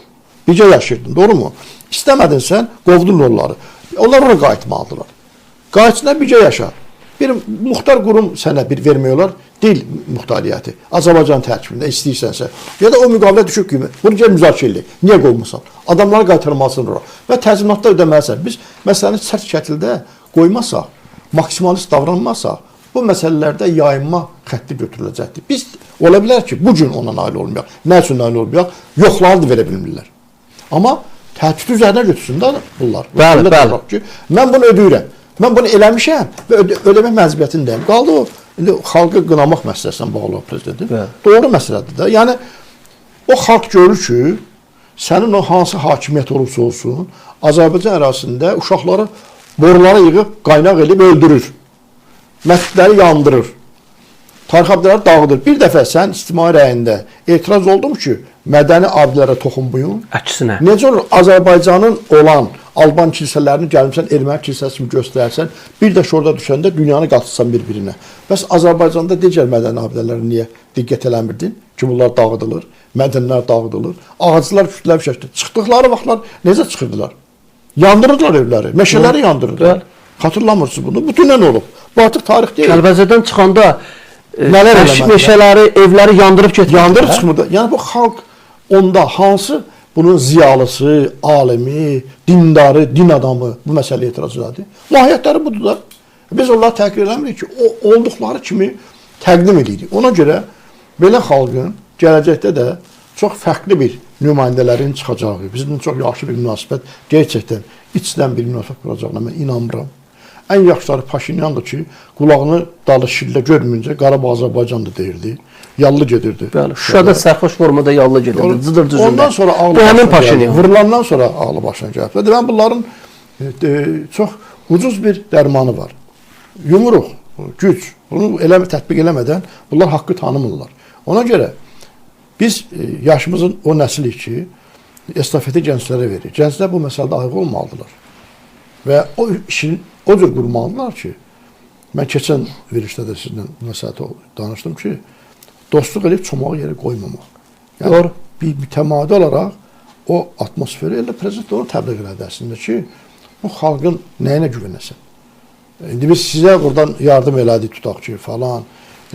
Birgə yaşayırdın, doğru mu? İstəmədin sən, qovdun onları. Onlar ora qayıtmalıdırlar. Qayıtsınlar, birgə yaşa. Bir muxtar qurum sənə bir vermək olar, dil muxtariyyəti. Azərbaycan tərkibində istəyirsənsə. Ya da o müqavilə düşük qiymət. Bunu gəl müzakirə edək. Niyə qoymusan? Adamları qaytarmalısın ora. Və təzminatda ödəməlisən. Biz məsələni sərt şəkildə qoymasaq, maksimalist davranmasaq, bu məsələlərdə yayınma xətti götürüləcəkdir. Biz ola bilər ki, bu gün ona nail olmayaq. Nə üçün nail olmayaq? Yoxları da verə bilmirlər. Amma təhdid üzərinə götürsün də bunlar. Bəli, bəli. Ki, mən bunu ödəyirəm. Mən bunu eləmişəm və ödəmək məcburiyyətindəyim. Qaldı o, indi xalqı qınamaq məsələsinə bağlı prezidentin. Bəli. Doğru məsələdir də. Yəni o xalq görür ki, sənin o hansı hakimiyyət olursa olsun, Azərbaycan ərazisində uşaqları borulara yığıb, qaynaq edib öldürür. Məscidləri yandırır. Tarixi abidələri dağıdır. Bir dəfə sən ictimai rəyində etiraz oldum ki, mədəni abidələrə toxunmayın. Əksinə. Necə olur? Azərbaycanın olan Alban kilsələrini gəlmisən, erməni kilsəsi kimi göstərsən, bir də şurada düşəndə dünyanı qatırsan bir-birinə. Bəs Azərbaycanda digər mədəni abidələrə niyə diqqət eləmirdin? Ki, bunlar dağıdılır, mədənlər dağıdılır, ağaclar kütləvi şəkildə çıxdıqları vaxtlar necə çıxırdılar? Yandırırdılar evləri, meşələri yandırırdılar. Xatırlamırsınız bunu? Bu dünən olub. Bu artıq tarix deyil. Kəlbəcərdən çıxanda nələr eləmədilər? Meşələri, evləri yandırıb getmirdilər. Yandırıb çıxmırdı. Yəni bu xalq onda hansı bunun ziyalısı, alimi, dindarı, din adamı bu məsələyə etiraz elədi? Mahiyyətləri budur da. Biz onları təhqir eləmirik ki, o olduqları kimi təqdim edirik. Ona görə belə xalqın gələcəkdə də çox fərqli bir nümayəndələrin çıxacağı, bizimlə çox yaxşı bir münasibət, gerçəkdən içdən bir münasibət quracağına mən inanmıram. Ən yaxşıları Paşinyandır ki, qulağını dalı şillə görməyincə Qarabağ Azərbaycandır deyirdi. Yallı gedirdi. Bəli, Şuşada sərxoş formada yallı gedirdi. Cıdır düzündə. Ondan sonra ağlı başına gəldi. Vurulandan sonra ağlı başına gəldi. Və demək bunların çox ucuz bir dərmanı var. Yumruq, güc. Bunu elə tətbiq eləmədən bunlar haqqı tanımırlar. Ona görə biz yaşımızın o nəsilik ki, estafeti gənclərə verir. Gənclər bu məsələdə ayıq olmalıdırlar. Və o işin o cür qurmalıdırlar ki, mən keçən verilişdə də sizinlə bu məsələdə danışdım ki, dostluq edib çomağı yerə qoymamaq. Yəni, doğru. Bir mütəmadi olaraq o atmosferi elə prezident onu təbliğ elədi əslində ki, bu xalqın nəyinə güvənəsən? İndi biz sizə buradan yardım elədik, tutaq ki, falan,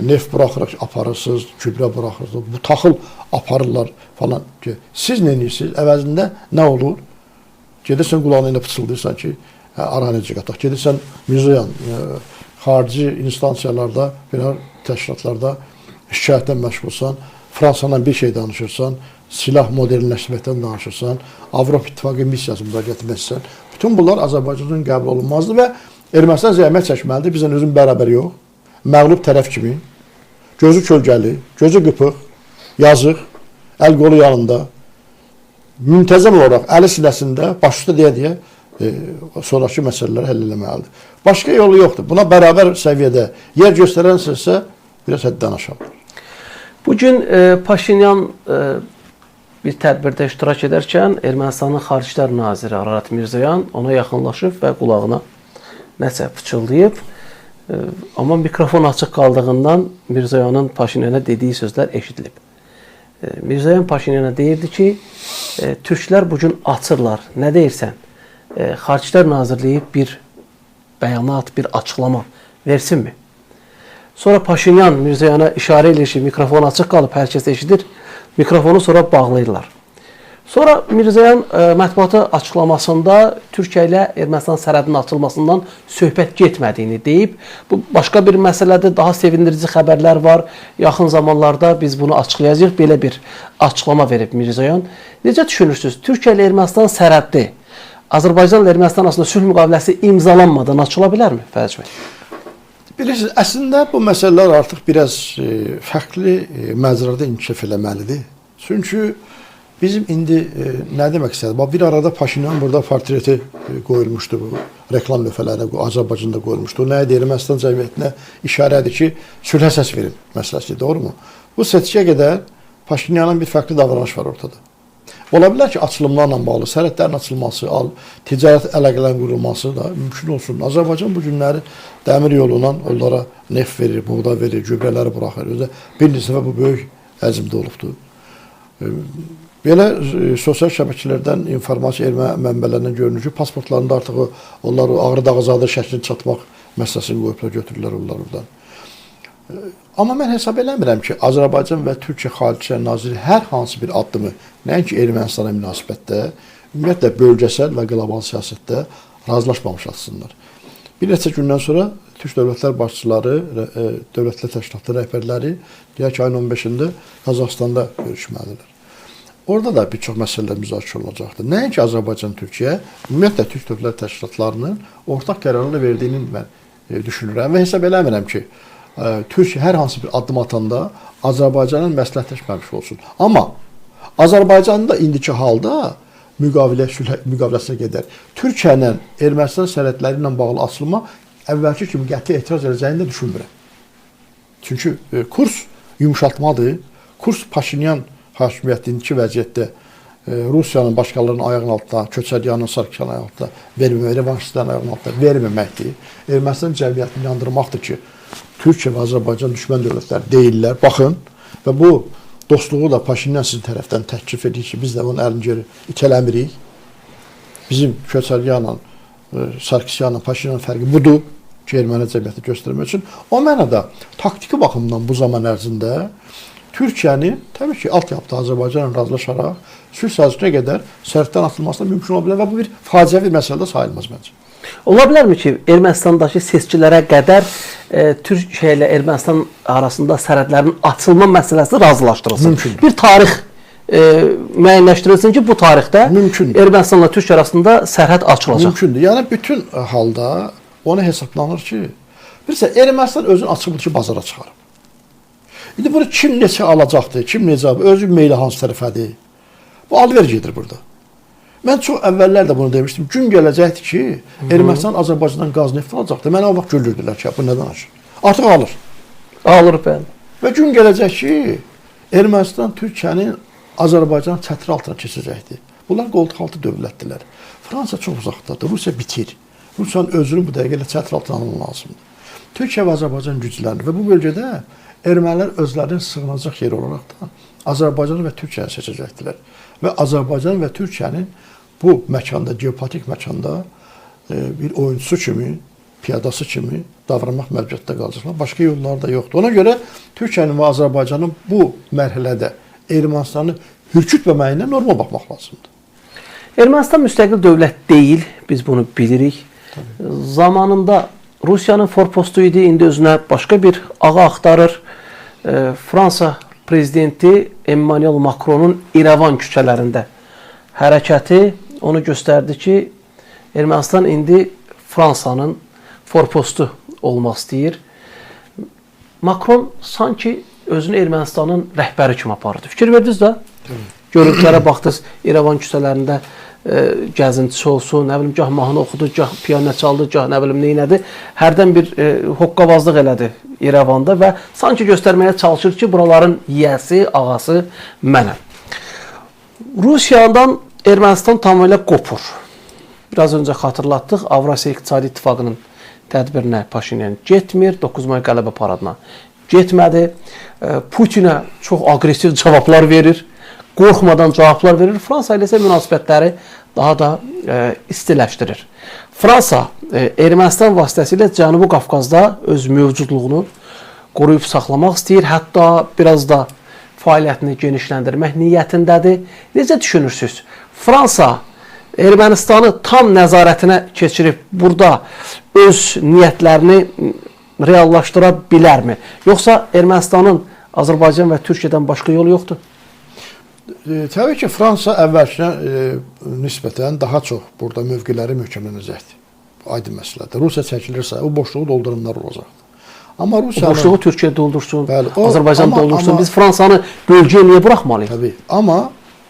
neft buraxırıq, aparırsınız, gübrə buraxırsınız, bu taxıl aparırlar falan ki, siz nə edirsiniz? Əvəzində nə olur? Gedirsən qulağına ilə pıçıldayırsan ki, ara necə qataq. Gedirsən Mirzoyan, xarici instansiyalarda, beynəlxalq təşkilatlarda şikayətdən məşğulsan, Fransadan bir şey danışırsan, silah modernləşdirməkdən danışırsan, Avropa İttifaqı missiyası müzakirə etməzsən. Bütün bunlar Azərbaycanın qəbul olunmazdı və Ermənistan zəhmət çəkməlidir. Bizlə özün bərabər yox. Məğlub tərəf kimi, gözü kölgəli, gözü qıpıq, yazıq, əl qolu yanında, müntəzəm olaraq əli sinəsində, baş üstə deyə-deyə sonrakı məsələləri həll eləməlidir. Başqa yolu yoxdur. Buna bərabər səviyyədə yer göstərənsə biraz həddən aşağıdır. Bugün Paşinyan bir tədbirdə iştirak edərkən Ermənistanın Xaricilər Naziri Ararat Mirzoyan ona yaxınlaşıb və qulağına nəsə pıçıldayıb. Amma mikrofon açıq qaldığından Mirzoyanın Paşinyana dediyi sözlər eşidilib. Mirzoyan Paşinyana deyirdi ki, türklər bugün açırlar. Nə deyirsən? Xaricilər Nazirliyi bir bəyanat, bir açıqlama versinmi? Sonra Paşinyan Mirzoyana işarə eləyir ki, mikrofon açıq qalıb, hər kəs eşidir. Mikrofonu sonra bağlayırlar. Sonra Mirzoyan mətbuata açıqlamasında Türkiyə ilə Ermənistan sərhədinin açılmasından söhbət getmədiyini deyib. Bu başqa bir məsələdir, daha sevindirici xəbərlər var. Yaxın zamanlarda biz bunu açıqlayacağıq. Belə bir açıqlama verib Mirzoyan. Necə düşünürsünüz? Türkiyə ilə Ermənistan sərhəddi. Azərbaycan ilə Ermənistan arasında sülh müqaviləsi imzalanmadan açıla bilərmi, Fərəc bəy? Bilirsiniz, əslində bu məsələlər artıq biraz fərqli məcrada inkişaf eləməlidir. Çünki bizim indi nə demək istədim? Bax, bir arada Paşinyan burada portreti qoyulmuşdu bu reklam lövhələrini Azərbaycanda qoymuşdu. Nə idi? Ermənistan cəmiyyətinə işarədir ki, sülhə səs verin məsələsi, doğrumu? Bu seçkiyə qədər Paşinyanın bir fərqli davranış var ortada. Ola bilər ki, açılımlarla bağlı, sərhədlərin açılması, ticarət əlaqələrinin qurulması da mümkün olsun. Azərbaycan bu günləri dəmir yolundan onlara neft verir, buğda verir, gübrələri buraxır. Özü bir neçə dəfə bu böyük həcmdə olubdur. Belə sosial şəbəkələrdən informasiya erməni mənbələrindən görünür ki, pasportlarında artıq onlar Ağrı Dağızadə şəklini çatmaq məsələsini qoyublar, götürürlər onlar oradan. Amma mən hesab eləmirəm ki, Azərbaycan və Türkiyə Xarici İşlər Naziri hər hansı bir addımı, nəinki Ermənistana münasibətdə, ümumiyyətlə bölgəsəl və qlobal siyasətdə razılaşmamış atsınlar. Bir neçə gündən sonra Türk dövlətlər başçıları, dövlətlər təşkilatı rəhbərləri deyək ki, ayın 15-də Qazaxıstanda görüşməlidirlər. Orada da bir çox məsələlər müzakirə olunacaqdır. Nəinki Azərbaycan, Türkiyə, ümumiyyətlə Türk dövlətlər təşkilatlarının ortaq qərarlar verdiyini mən düşünürəm və hesab eləmirəm ki, Türkiyə hər hansı bir addım atanda Azərbaycanın məsləhətləşməmiş olsun. Amma Azərbaycanın da indiki halda müqavilə, sülh müqaviləsinə gedər. Türkiyə ilə Ermənistan sərhədləri ilə bağlı açılma əvvəlki kimi qəti etiraz edəcəyini də düşünmürəm. Çünki kurs yumşaltmadır. Kurs Paşinyan hakimiyyətindəki vəziyyətdə Rusiyanın başqalarının ayağının altında, Köçəryanın, Sarkisyanın ayağının altında verməmək, revanşistlərin ayağının altında verməməkdir. Ermənistan cəmiyyətini yandırmaqdır ki, Türkiyə və Azərbaycan düşmən dövlətlər deyirlər. Baxın, və bu dostluğu da Paşinyan sizin tərəfdən təklif edir ki, biz də onun əlini geri itələmirik. Bizim Köçəryanla, Sarkisyanla, Paşinyanın fərqi budur ki, erməni cəmiyyəti göstərmək üçün. O mənada taktiki baxımdan bu zaman ərzində Türkiyənin təbii ki, altyapıda Azərbaycanla razılaşaraq sülh sazişinə qədər sərhəddən atılması da mümkün ola bilər və bu bir faciəvi məsələ də sayılmaz məncə. Ola bilərmi ki, Ermənistandakı seçkilərə qədər Türkiyə ilə Ermənistan arasında sərhədlərin açılma məsələsi razılaşdırılsın? Mümkündür. Bir tarix müəyyənləşdirilsin ki, bu tarixdə mümkündür. Ermənistanla Türkiyə arasında sərhəd açılacaq. Mümkündür. Yəni bütün halda ona hesablanır ki, bilirsən, Ermənistan özünü açıq ki, bazara çıxarıb. İndi bunu kim neçə alacaqdır, kim necə, özü meyli hansı tərəfədir? Bu alver gedir burada. Mən çox əvvəllər də bunu demişdim. Gün gələcəkdir ki, Ermənistan Azərbaycandan qaz neft alacaqdır. Mənə o vaxt güldürdülər ki, bu nə danışır? Artıq alır. Alır, bəli. Və gün gələcək ki, Ermənistan Türkiyənin Azərbaycanın çətiri altına keçəcəkdir. Bunlar qoltuqaltı dövlətdirlər. Fransa çox uzaqdadır. Rusiya bitir. Rusiyanın özünü bu dəqiqə çətir altına almaq lazımdır. Türkiyə və Azərbaycan güclənir və bu bölgədə ermənilər özlərinin sığınacaq yeri olaraq da Azərbaycanı və Türkiyəni seçəcəkdilər. Və Azərbaycan və Türkiyənin bu məkanda, geopolitik məkanda bir oyunçusu kimi, piyadası kimi davranmaq məcburiyyətində qalacaqlar. Başqa yolları da yoxdur. Ona görə Türkiyənin və Azərbaycanın bu mərhələdə Ermənistanı hürkütməməyinə normal baxmaq lazımdır. Ermənistan müstəqil dövlət deyil, biz bunu bilirik. Tabii. Zamanında Rusiyanın forpostu idi, indi özünə başqa bir ağa axtarır. Fransa prezidenti Emmanuel Macronun İrəvan küçələrində hərəkəti onu göstərdi ki, Ermənistan indi Fransanın forpostu olmaq istəyir. Macron sanki özünü Ermənistanın rəhbəri kimi aparırdı. Fikir verdiniz də? Görüntülərə baxdınız, İrəvan küçələrində gəzintisi olsun, nə bilim, gah mahnı oxudu, gah piano çaldı, gah nə bilim, neynədi. Hərdən bir hoqqabazlıq elədi İrəvanda və sanki göstərməyə çalışır ki, buraların yiyəsi, ağası mənəm. Rusiyadan Ermənistan tamamilə qopur. Biraz öncə xatırlatdıq, Avrasiya İqtisadi İttifaqının tədbirinə Paşinyan getmir, 9 may qələbə paradına getmədi. Putinə çox aqressiv cavablar verir, qorxmadan cavablar verir. Fransa ilə isə münasibətləri daha da istiləşdirir. Fransa Ermənistan vasitəsilə Cənubi Qafqazda öz mövcudluğunu qoruyub saxlamaq istəyir. Hətta biraz da fəaliyyətini genişləndirmək niyyətindədir. Necə düşünürsünüz? Fransa Ermənistanı tam nəzarətinə keçirib burada öz niyyətlərini reallaşdıra bilərmi? Yoxsa Ermənistanın Azərbaycan və Türkiyədən başqa yolu yoxdur? Təbii ki, Fransa əvvəlkinə nisbətən daha çox burada mövqeləri möhkəmlənəcəkdir. Aydın məsələdir. Rusiya çəkilirsə, o boşluğu dolduranlar olacaqdır. Amma Rusiyanın... O boşluğu Türkiyə doldursun, bəli, Azərbaycan doldursun. Biz Fransanı bölgəyə niyə buraxmalıyıq? Təbii. Amma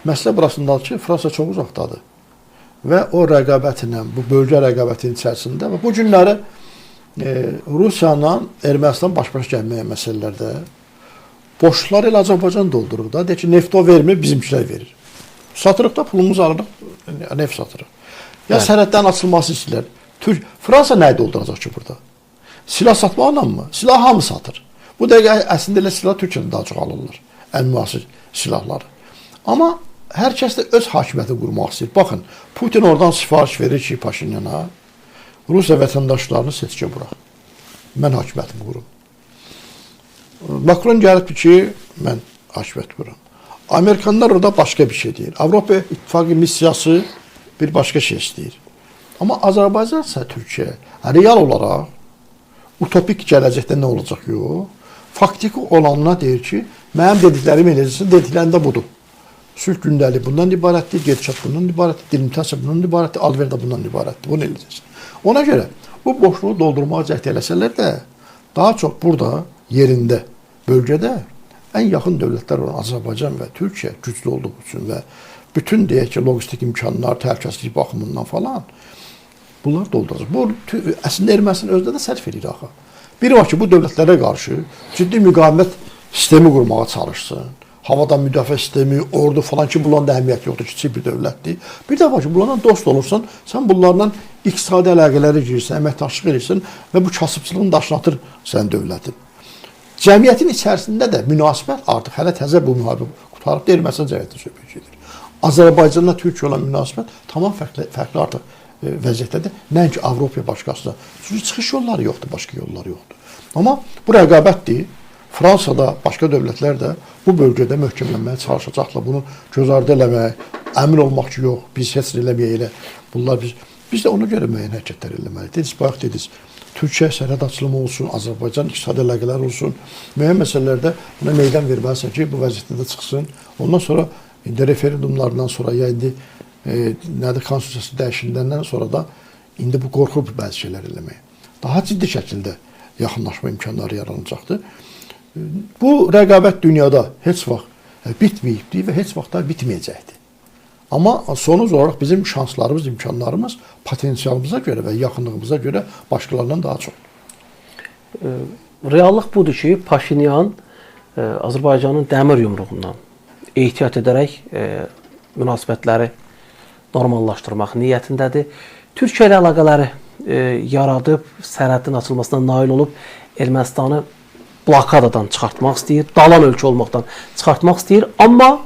məsələ burasındadır ki, Fransa çox uzaqdadır. Və o rəqabətlə, bu bölgə rəqabətinin içərisində və bu günləri Rusiya ilə Ermənistan baş-başa gəlməyə məsələlərdə boşluqları elə Azərbaycan doldurur da. Deyir ki, nefti o vermir, bizimkilər verir. Satırıq da, pulumuzu alırıq, neft satırıq. Ya sərhədlərin açılması istəyirlər. Fransa nəyi dolduracaq ki burada? Silah satmaqla mı? Silah hamı satır. Bu dəqiqə əslində elə silah Türkiyədən daha çox alırlar. Ən müasir silahları. Amma hər kəs də öz hakimiyyətini qurmaq istəyir. Baxın, Putin oradan sifariş verir ki, Paşinyana, Rusiya vətəndaşlarını seçkiyə burax. Mən hakimiyyətimi qurum. Makron gəlibdir ki, mən hakimiyyət qurum. Amerikanlar orada başqa bir şey deyir. Avropa İttifaqı missiyası bir başqa şey istəyir. Amma Azərbaycan isə Türkiyə real olaraq utopik gələcəkdə nə olacaq yox. Faktiki olanına deyir ki, mənim dediklərimi eləyəcəksin, dediklərim də budur. Sülh gündəliyi bundan ibarətdir, gedişat bundan ibarətdir, delimitasiya bundan ibarətdir, alver də bundan ibarətdir. Bunu eləyəcəksin. Ona görə bu boşluğu doldurmağa cəhd eləsələr də daha çox burada yerində, bölgədə ən yaxın dövlətlər olan Azərbaycan və Türkiyə güclü olduğu üçün və bütün deyək ki, logistik imkanlar, təhlükəsizlik baxımından falan bunlar dolduracaq. Bu əslində Ermənistan özünə də sərf edir axı. Bir var ki, bu dövlətlərə qarşı ciddi müqavimət sistemi qurmağa çalışsın. Havadan müdafiə sistemi, ordu falan ki, bunların da əhəmiyyəti yoxdur, kiçik bir dövlətdir. Bir də var ki, bunlarla dost olursan, sən bunlarla iqtisadi əlaqələrə girirsən, əməkdaşlıq edirsən və bu kasıbçılığın daşını atır sənin dövlətin. Cəmiyyətin içərisində də münasibət artıq hələ təzə bu müharibə qurtarıb da Ermənistan cəmiyyətində söhbət gedir. Azərbaycanla Türkiyə olan münasibət tamam fərqli artıq vəziyyətdədir. Nəinki Avropaya başqasına. Çünki çıxış yolları yoxdur, başqa yolları yoxdur. Amma bu rəqabətdir. Fransada, başqa dövlətlər də bu bölgədə möhkəmlənməyə çalışacaqlar. Bunu göz ardı eləmək, əmin olmaq ki, yox, biz heç nə eləməyək elə. Bunlar biz də ona görə müəyyən hərəkətlər eləməliyik. Dediniz, bayaq dediniz, Türkiyə sərhəd açılımı olsun, Azərbaycan iqtisadi əlaqələr olsun. Müəyyən məsələlərdə buna meydan verməlisən ki, bu vəziyyətdə də çıxsın. Ondan sonra indi referendumlardan sonra ya indi nədir konstitusiyası dəyişimindən sonra da indi bu qorxu bəzi şeylər eləməyə. Daha ciddi şəkildə yaxınlaşma imkanları yaranacaqdır. Bu rəqabət dünyada heç vaxt bitməyibdir və heç vaxt da bitməyəcəkdir. Amma sonuc olaraq bizim şanslarımız, imkanlarımız potensialımıza görə və yaxınlığımıza görə başqalarından daha çoxdur. Reallıq budur ki, Paşinyan Azərbaycanın dəmir yumruğundan ehtiyat edərək münasibətləri normallaşdırmaq niyyətindədir. Türkiyə ilə əlaqələri yaradıb, sərhədin açılmasına nail olub, Ermənistanı blokadadan çıxartmaq istəyir, dalan ölkə olmaqdan çıxartmaq istəyir. Amma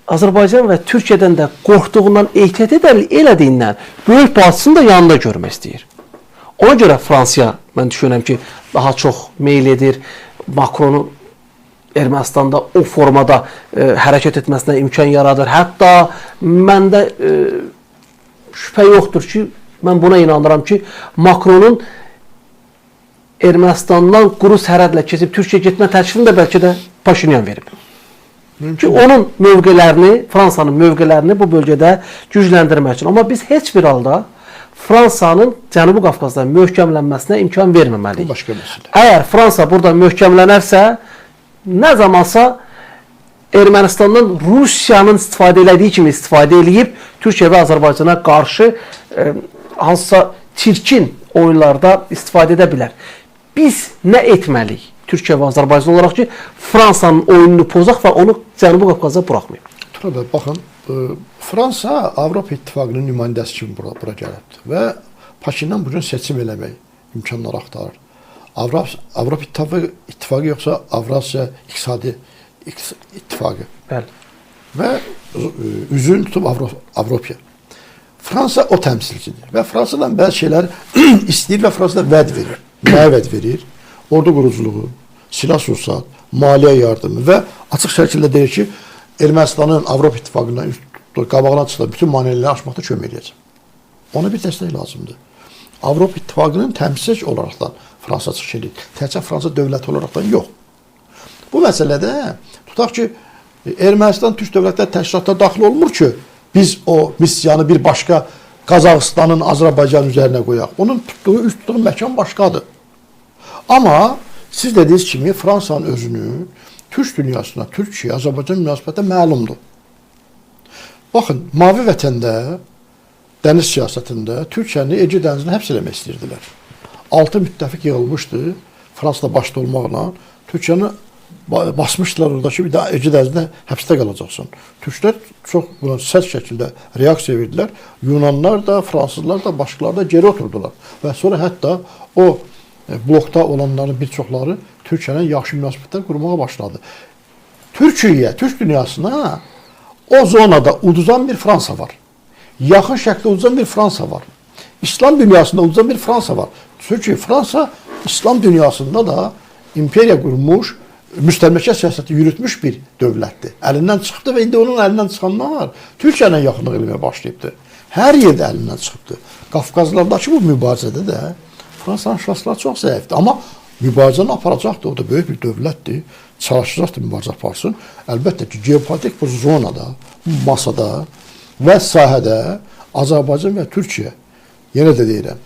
Azərbaycan və Türkiyədən də qorxduğundan, ehtiyat elədiyindən böyük bacısını da yanında görmək istəyir. Ona görə Fransiya, mən düşünürəm ki, daha çox meyl edir, Makronu Ermənistanda o formada hərəkət etməsinə imkan yaradır. Hətta məndə şübhə yoxdur ki, mən buna inanıram ki, Makronun Ermənistandan quru sərhədlə keçib Türkiyə getmə təklifini də bəlkə də Paşinyan verib. Mümkün. Ki, onun mövqelərini, Fransanın mövqelərini bu bölgədə gücləndirmək üçün. Amma biz heç bir halda Fransanın Cənubi Qafqazda möhkəmlənməsinə imkan verməməliyik. Bu başqa məsələ. Əgər Fransa burada möhkəmlənərsə, nə zamansa Ermənistandan Rusiyanın istifadə elədiyi kimi istifadə eləyib Türkiyə və Azərbaycana qarşı hansısa çirkin oyunlarda istifadə edə bilər. Biz nə etməliyik Türkiyə və Azərbaycan olaraq ki, Fransanın oyununu pozaq və onu Cənubi Qafqaza buraxmayaq? Tural bəy, baxın, Fransa Avropa İttifaqının nümayəndəsi kimi bura gəlibdir və Paşinyan bugün seçim eləmək imkanları axtarır. Avropa İttifaqı yoxsa Avrasiya İqtisadi İttifaqı. Bəli. Və üzünü tutub Avropaya. Fransa o təmsilçidir və Fransadan bəzi şeylər istəyir və Fransa da vəd verir. Nəyə vəd verir? Ordu quruculuğu, silah-sursat, maliyyə yardımı və açıq şəkildə deyir ki, Ermənistanın Avropa İttifaqından qabağına çıxdığı bütün maneələri aşmaqda kömək eləyəcək. Ona bir dəstək lazımdır. Avropa İttifaqının təmsilçi olaraqdan Fransa çıxış edir. Təkcə Fransa dövləti olaraqdan yox. Bu məsələdə tutaq ki, Ermənistan Türk Dövlətlər Təşkilatına daxil olmur ki, biz o missiyanı bir başqa Qazaxıstanın Azərbaycan üzərinə qoyaq. Onun tutduğu, üst tutduğu məkan başqadır. Amma siz dediyiniz kimi Fransanın özünü Türk dünyasına, Türkiyə, Azərbaycan münasibətə məlumdur. Baxın, Mavi Vətəndə dəniz siyasətində Türkiyəni Ege dənizinə həbs eləmək istəyirdilər. 6 müttəfiq yığılmışdı, Fransa da başda olmaqla Türkiyəni basmışdılar orada ki, bir daha Ege dənizində həbsdə qalacaqsan. Türklər çox buna sərt şəkildə reaksiya verdilər. Yunanlar da, fransızlar da, başqaları da geri oturdular. Və sonra hətta o blokda olanların bir çoxları Türkiyə ilə yaxşı münasibətlər qurmağa başladı. Türkiyəyə, Türk dünyasına o zonada uduzan bir Fransa var. Yaxın şərqdə uduzan bir Fransa var. İslam dünyasında uduzan bir Fransa var. Çünki Fransa İslam dünyasında da imperiya qurmuş, müstəmləkə siyasəti yürütmüş bir dövlətdir. Əlindən çıxıbdı və indi onun əlindən çıxanlar Türkiyə ilə yaxınlıq eləməyə başlayıbdı. Hər yerdə əlindən çıxıbdı. Qafqazlardakı bu mübarizədə də Fransanın şansları çox zəifdir. Amma mübarizəni aparacaqdır. O da böyük bir dövlətdir. Çalışacaqdır mübarizə aparsın. Əlbəttə ki, geopolitik bu zonada, bu masada və sahədə Azərbaycan və Türkiyə, yenə də deyirəm,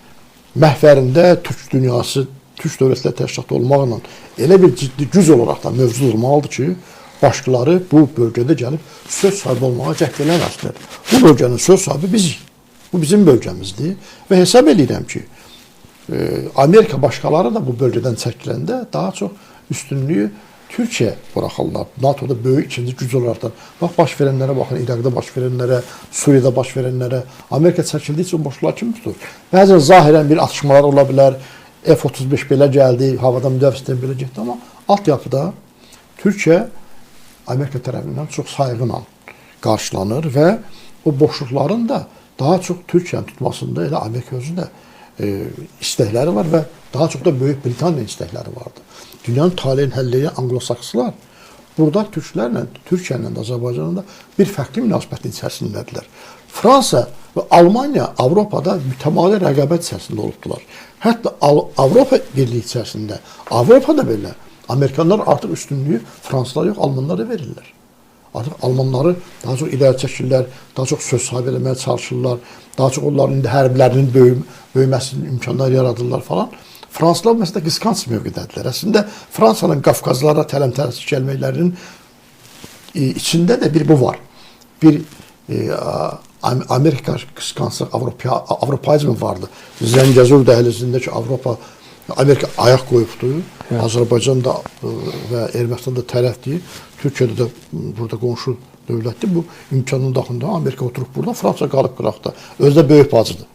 məhvərində Türk dünyası, Türk Dövlətlər Təşkilatı olmaqla elə bir ciddi güc olaraq da mövcud olmalıdır ki, başqaları bu bölgədə gəlib söz sahibi olmağa cəhd eləməsinlər. Bu bölgənin söz sahibi bizik. Bu bizim bölgəmizdir və hesab eləyirəm ki, Amerika başqaları da bu bölgədən çəkiləndə daha çox üstünlüyü Türkiyə buraxırlar. NATO-da böyük ikinci güc olaraq da. Bax, baş verənlərə baxın, İraqda baş verənlərə, Suriyada baş verənlərə. Amerika çəkildiyi üçün boşluqlar kim tutur? Bəzən zahirən bir atışmalar ola bilər. F-35 belə gəldi, havadan müdafiə sistemi belə getdi, amma altyapıda Türkiyə Amerika tərəfindən çox sayğıyla qarşılanır və o boşluqların da daha çox Türkiyənin tutmasında elə Amerika özü də istəkləri var və daha çox da Böyük Britaniya istəkləri vardı. Dünyanın taleyini həll edən Anglo-Sakslar burada türklərlə, Türkiyə ilə də Azərbaycanla da bir fərqli münasibətin içərisindədirlər. Fransa və Almaniya Avropada mütəmadi rəqabət içərisində olubdular. Hətta Avropa Birliyi içərisində, Avropada belə Amerikanlar artıq üstünlüyü fransızlar yox, almanlara verirlər. Artıq almanları daha çox irəli çəkirlər, daha çox söz sahibi eləməyə çalışırlar, daha çox onların indi hərbilərinin böyüməsinin imkanlar yaradırlar falan. Fransızlar məsələn qısqanc mövqedədirlər. Əslində Fransanın Qafqazlara tələm-tələsik gəlməklərinin içində də bir bu var. Bir Amerika qısqanclıq, Avropaizmi vardı. Zəngəzur dəhlizindəki Avropa, Amerika ayaq qoyubdu. Evet. Azərbaycan da və Ermənistan da tərəfdir. Türkiyədə də burada qonşu dövlətdir. Bu imkanın daxilində Amerika oturub burada, Fransa qalıb qıraqda. Özü də böyük bacıdır.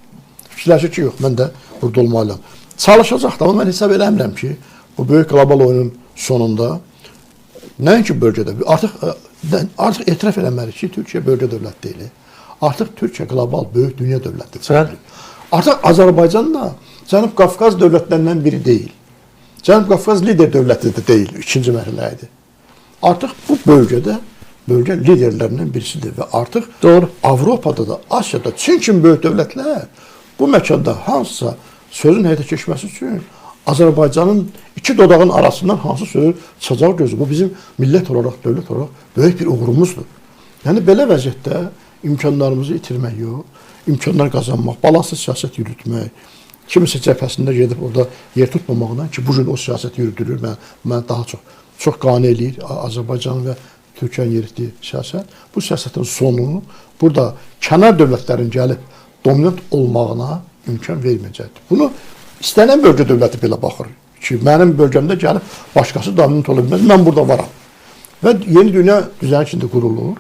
Fikirləşir ki, yox, mən də burada olmalıyam. Çalışacaq da, amma mən hesab eləmirəm ki, bu böyük qlobal oyunun sonunda nəinki bölgədə, artıq etiraf eləməliyik ki, Türkiyə bölgə dövlət deyil. Artıq Türkiyə qlobal böyük dünya dövlətidir. Artıq Azərbaycan da Cənub Qafqaz dövlətlərindən biri deyil. Cənub Qafqaz lider dövləti də deyil, ikinci mərhələ idi. Artıq bu bölgədə bölgə liderlərindən birisidir və artıq doğru. Avropada da, Asiyada, Çin kimi böyük dövlətlər bu məkanda hansısa sözün həyata keçməsi üçün Azərbaycanın iki dodağın arasından hansı sözü çıxacaq gözü. Bu bizim millət olaraq, dövlət olaraq böyük bir uğurumuzdur. Yəni belə vəziyyətdə imkanlarımızı itirmək yox, imkanlar qazanmaq, balanslı siyasət yürütmək, kimisə cəbhəsində gedib orada yer tutmamaqla ki, bu gün o siyasət yürüdülür, mən daha çox qane eləyir Azərbaycanın və Türkiyənin yeritdiyi siyasət. Bu siyasətin sonu burada kənar dövlətlərin gəlib dominant olmağına imkan verməyəcəkdir. Bunu istənilən bölgə dövləti belə baxır ki, mənim bölgəmdə gəlib başqası dominant ola bilməz, mən burada varam. Və yeni dünya düzəni içində qurulur.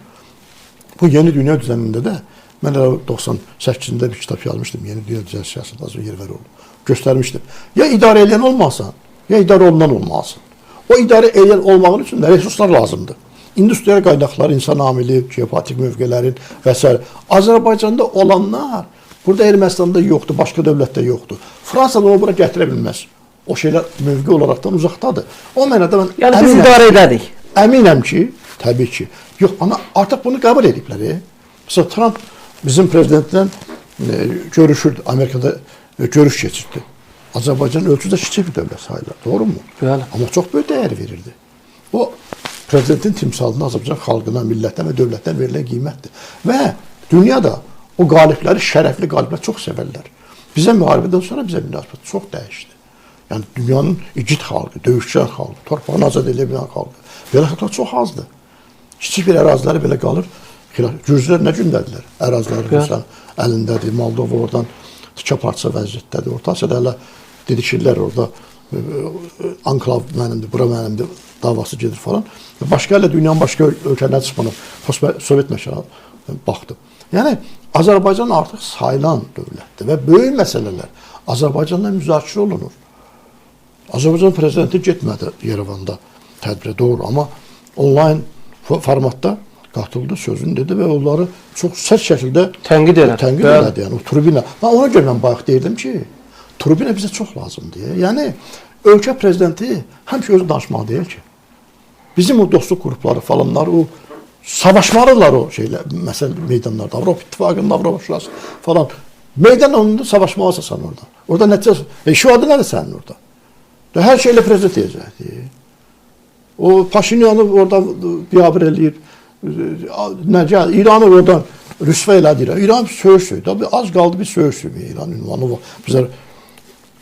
Bu yeni dünya düzənində də mən elə 98-də bir kitab yazmışdım. Yeni dünya düzəni siyasət azı Yervəroğlu. Göstərmişdim. Ya idarə eləyən olmasan, ya idarə olunan olmalısın. O idarə eləyən olmağın üçün də resurslar lazımdır. İndustrial qaynaqlar, insan amili, geopolitik mövqelərin və s. Azərbaycanda olanlar burada Ermənistanda yoxdur, başqa dövlətdə yoxdur. Fransa da onu bura gətirə bilməz. O şeylər mövqe olaraqdan uzaqdadır. O mənada mən yəni biz idarə edərik. Əminəm ki, təbii ki. Yox, ana artıq bunu qəbul ediblər. Məsələn, Trump bizim prezidentlə görüşürdü, Amerikada görüş keçirdi. Azərbaycan ölçüdə kiçik bir dövlət sayılır, doğru mu? Bəli. Amma çox böyük dəyər verirdi. O prezidentin timsalında Azərbaycan xalqına, millətə və dövlətə verilən qiymətdir. Və dünyada o qalibləri, şərəfli qaliblər çox sevərlər. Bizə müharibədən sonra bizə münasibət çox dəyişdi. Yəni dünyanın igid xalqı, döyüşçü xalqı, torpağını azad edə bilən xalqı. Belə xalqlar çox azdır. Kiçik bir əraziləri belə qalır. Gürcülər nə gündədirlər? Əraziləri Rusiyanın əlindədir. Moldova oradan tikə parça vəziyyətdədir. Orta Asiyada hələ didişirlər orada anklav mənimdir, bura mənimdir davası gedir falan. Başqa hələ dünyanın başqa ölkələrinə çıxmanı Sovet məkanına baxdı. Yəni Azərbaycan artıq sayılan dövlətdir və böyük məsələlər Azərbaycanla müzakirə olunur. Azərbaycan prezidenti getmədi Yerevanda tədbirə, doğru, amma onlayn formatda qatıldı, sözünü dedi və onları çox sərt şəkildə tənqid elədi. Tənqid elədi, yəni o tribünə. Mən ona görə mən bayaq deyirdim ki, tribünə bizə çox lazımdır. Yəni ölkə prezidenti həmişə özü danışmalı deyil ki. Bizim o dostluq qrupları falanlar o savaşmalıdırlar o şeylər, məsəl meydanlarda, Avropa İttifaqının, Avropa Şurası falan. Meydan önündə savaşmalısan sən orada. Orada nəticə, şu adı nədir sənin orada? Hər şeylə prezident deyəcəkdi. O Paşinyanı orada biabır eləyir. Nə gəl, İranı oradan rüsva elədir. İran söyüş söydü. Az qaldı bir söyüş söymeye İran ünvanı var. Bizlər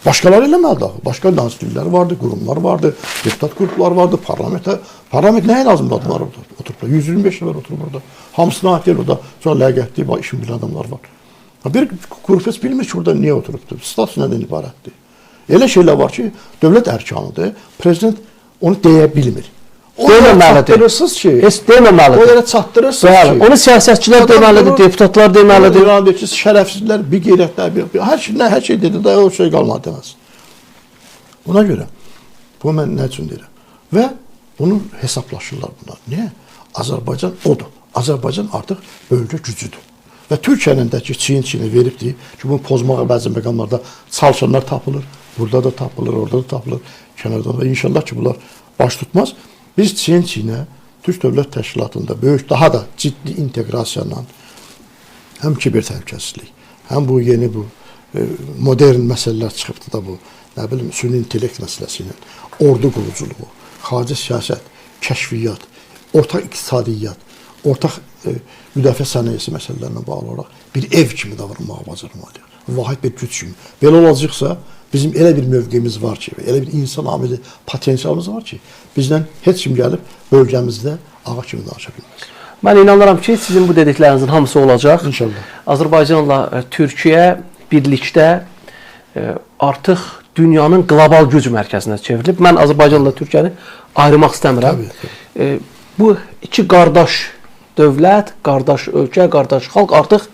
başqaları eləməlidir axı. Başqa nazirliklər vardı, qurumlar vardı, deputat qrupları vardı, parlamentə. Parlament nəyə lazımdır adamlar orada oturublar? 125 nəfər oturub orada. Hamısına ait deyil orada. Sonra ləyaqətli, işin bilən adamlar var. Bir qrup heç bilmir ki, orada niyə oturubdur. Status nədən ibarətdir? Elə şeylər var ki, dövlət ərkanıdır. Prezident onu deyə bilmir. O deməməlidir. Çatdırırsınız ki, heç deməməlidir. O yerə çatdırırsınız Bəli, ki. onu siyasətçilər deməlidir, deputatlar deməlidir. İran deyir ki, şərəfsizlər, bir qeyrətlər, bir hər şey, nə, hər şey dedi də o şey qalmadı deməz. Buna görə bu mən nə üçün deyirəm? Və bunu hesablaşırlar bunlar. Niyə? Azərbaycan odur. Azərbaycan artıq bölgə gücüdür. Və Türkiyənin də ki, çiyin-çiyinə veribdir ki, bunu pozmağa bəzi məqamlarda çalışanlar tapılır. Burada da tapılır, orada da tapılır, kənarda da. İnşallah ki, bunlar baş tutmaz. Biz çiyin-çiyinə Türk Dövlət Təşkilatında böyük, daha da ciddi inteqrasiya ilə həm kiber təhlükəsizlik, həm bu yeni bu modern məsələlər çıxıbdı da bu, nə bilim, süni intellekt məsələsi ilə, ordu quruculuğu, xarici siyasət, kəşfiyyat, ortaq iqtisadiyyat, ortaq müdafiə sənayesi məsələlərinə bağlı olaraq bir ev kimi davranmağa bacarmalıyıq. Vahid bir güc kimi. Belə olacaqsa, bizim elə bir mövqeyimiz var ki, elə bir insan amili potensialımız var ki, bizdən heç kim gəlib bölgəmizdə ağa kimi danışa bilməz. Mən inanıram ki, sizin bu dediklərinizin hamısı olacaq. İnşallah. Azərbaycanla Türkiyə birlikdə artıq dünyanın qlobal güc mərkəzinə çevrilib. Mən Azərbaycanla Türkiyəni ayırmaq istəmirəm. Tabii, tabii. Bu iki qardaş dövlət, qardaş ölkə, qardaş xalq artıq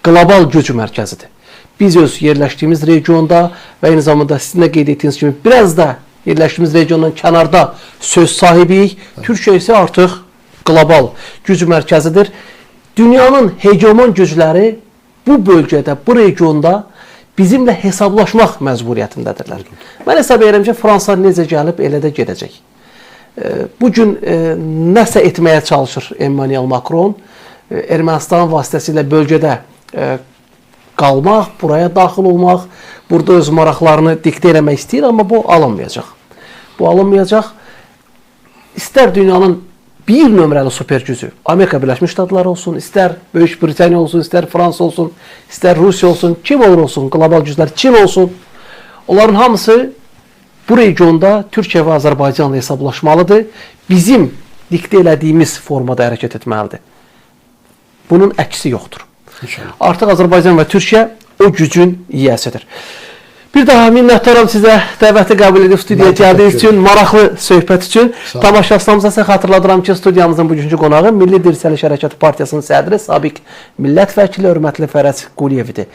qlobal güc mərkəzidir. Biz öz yerləşdiyimiz regionda və eyni zamanda sizin də qeyd etdiyiniz kimi biraz da yerləşdiyimiz regiondan kənarda söz sahibiyik. Türkiyə isə artıq qlobal güc mərkəzidir. Dünyanın hegemon gücləri bu bölgədə, bu regionda bizimlə hesablaşmaq məcburiyyətindədirlər. Mən hesab edirəm ki, Fransa necə gəlib, elə də gedəcək. Bu gün nəsə etməyə çalışır Emmanuel Macron. Ermənistan vasitəsilə bölgədə qalmaq, buraya daxil olmaq, burada öz maraqlarını diktə eləmək istəyir, amma bu alınmayacaq. Bu alınmayacaq. İstər dünyanın bir nömrəli super gücü Amerika Birləşmiş Ştatları olsun, istər Böyük Britaniya olsun, istər Fransa olsun, istər Rusiya olsun, kim olur olsun, qlobal güclər Çin olsun, onların hamısı bu regionda Türkiyə və Azərbaycanla hesablaşmalıdır. Bizim diktə elədiyimiz formada hərəkət etməlidir. Bunun əksi yoxdur. İnşallah. Artıq Azərbaycan və Türkiyə o gücün yiyəsidir. Bir daha minnətdaram sizə dəvəti qəbul edib studiyaya gəldiyiniz üçün, maraqlı söhbət üçün. Tamaşaçılarımıza isə xatırladıram ki, studiyamızın bugünkü qonağı Milli Dirçəliş Hərəkatı Partiyasının sədri, sabiq millət vəkili, hörmətli Fərəc Quliyev idi.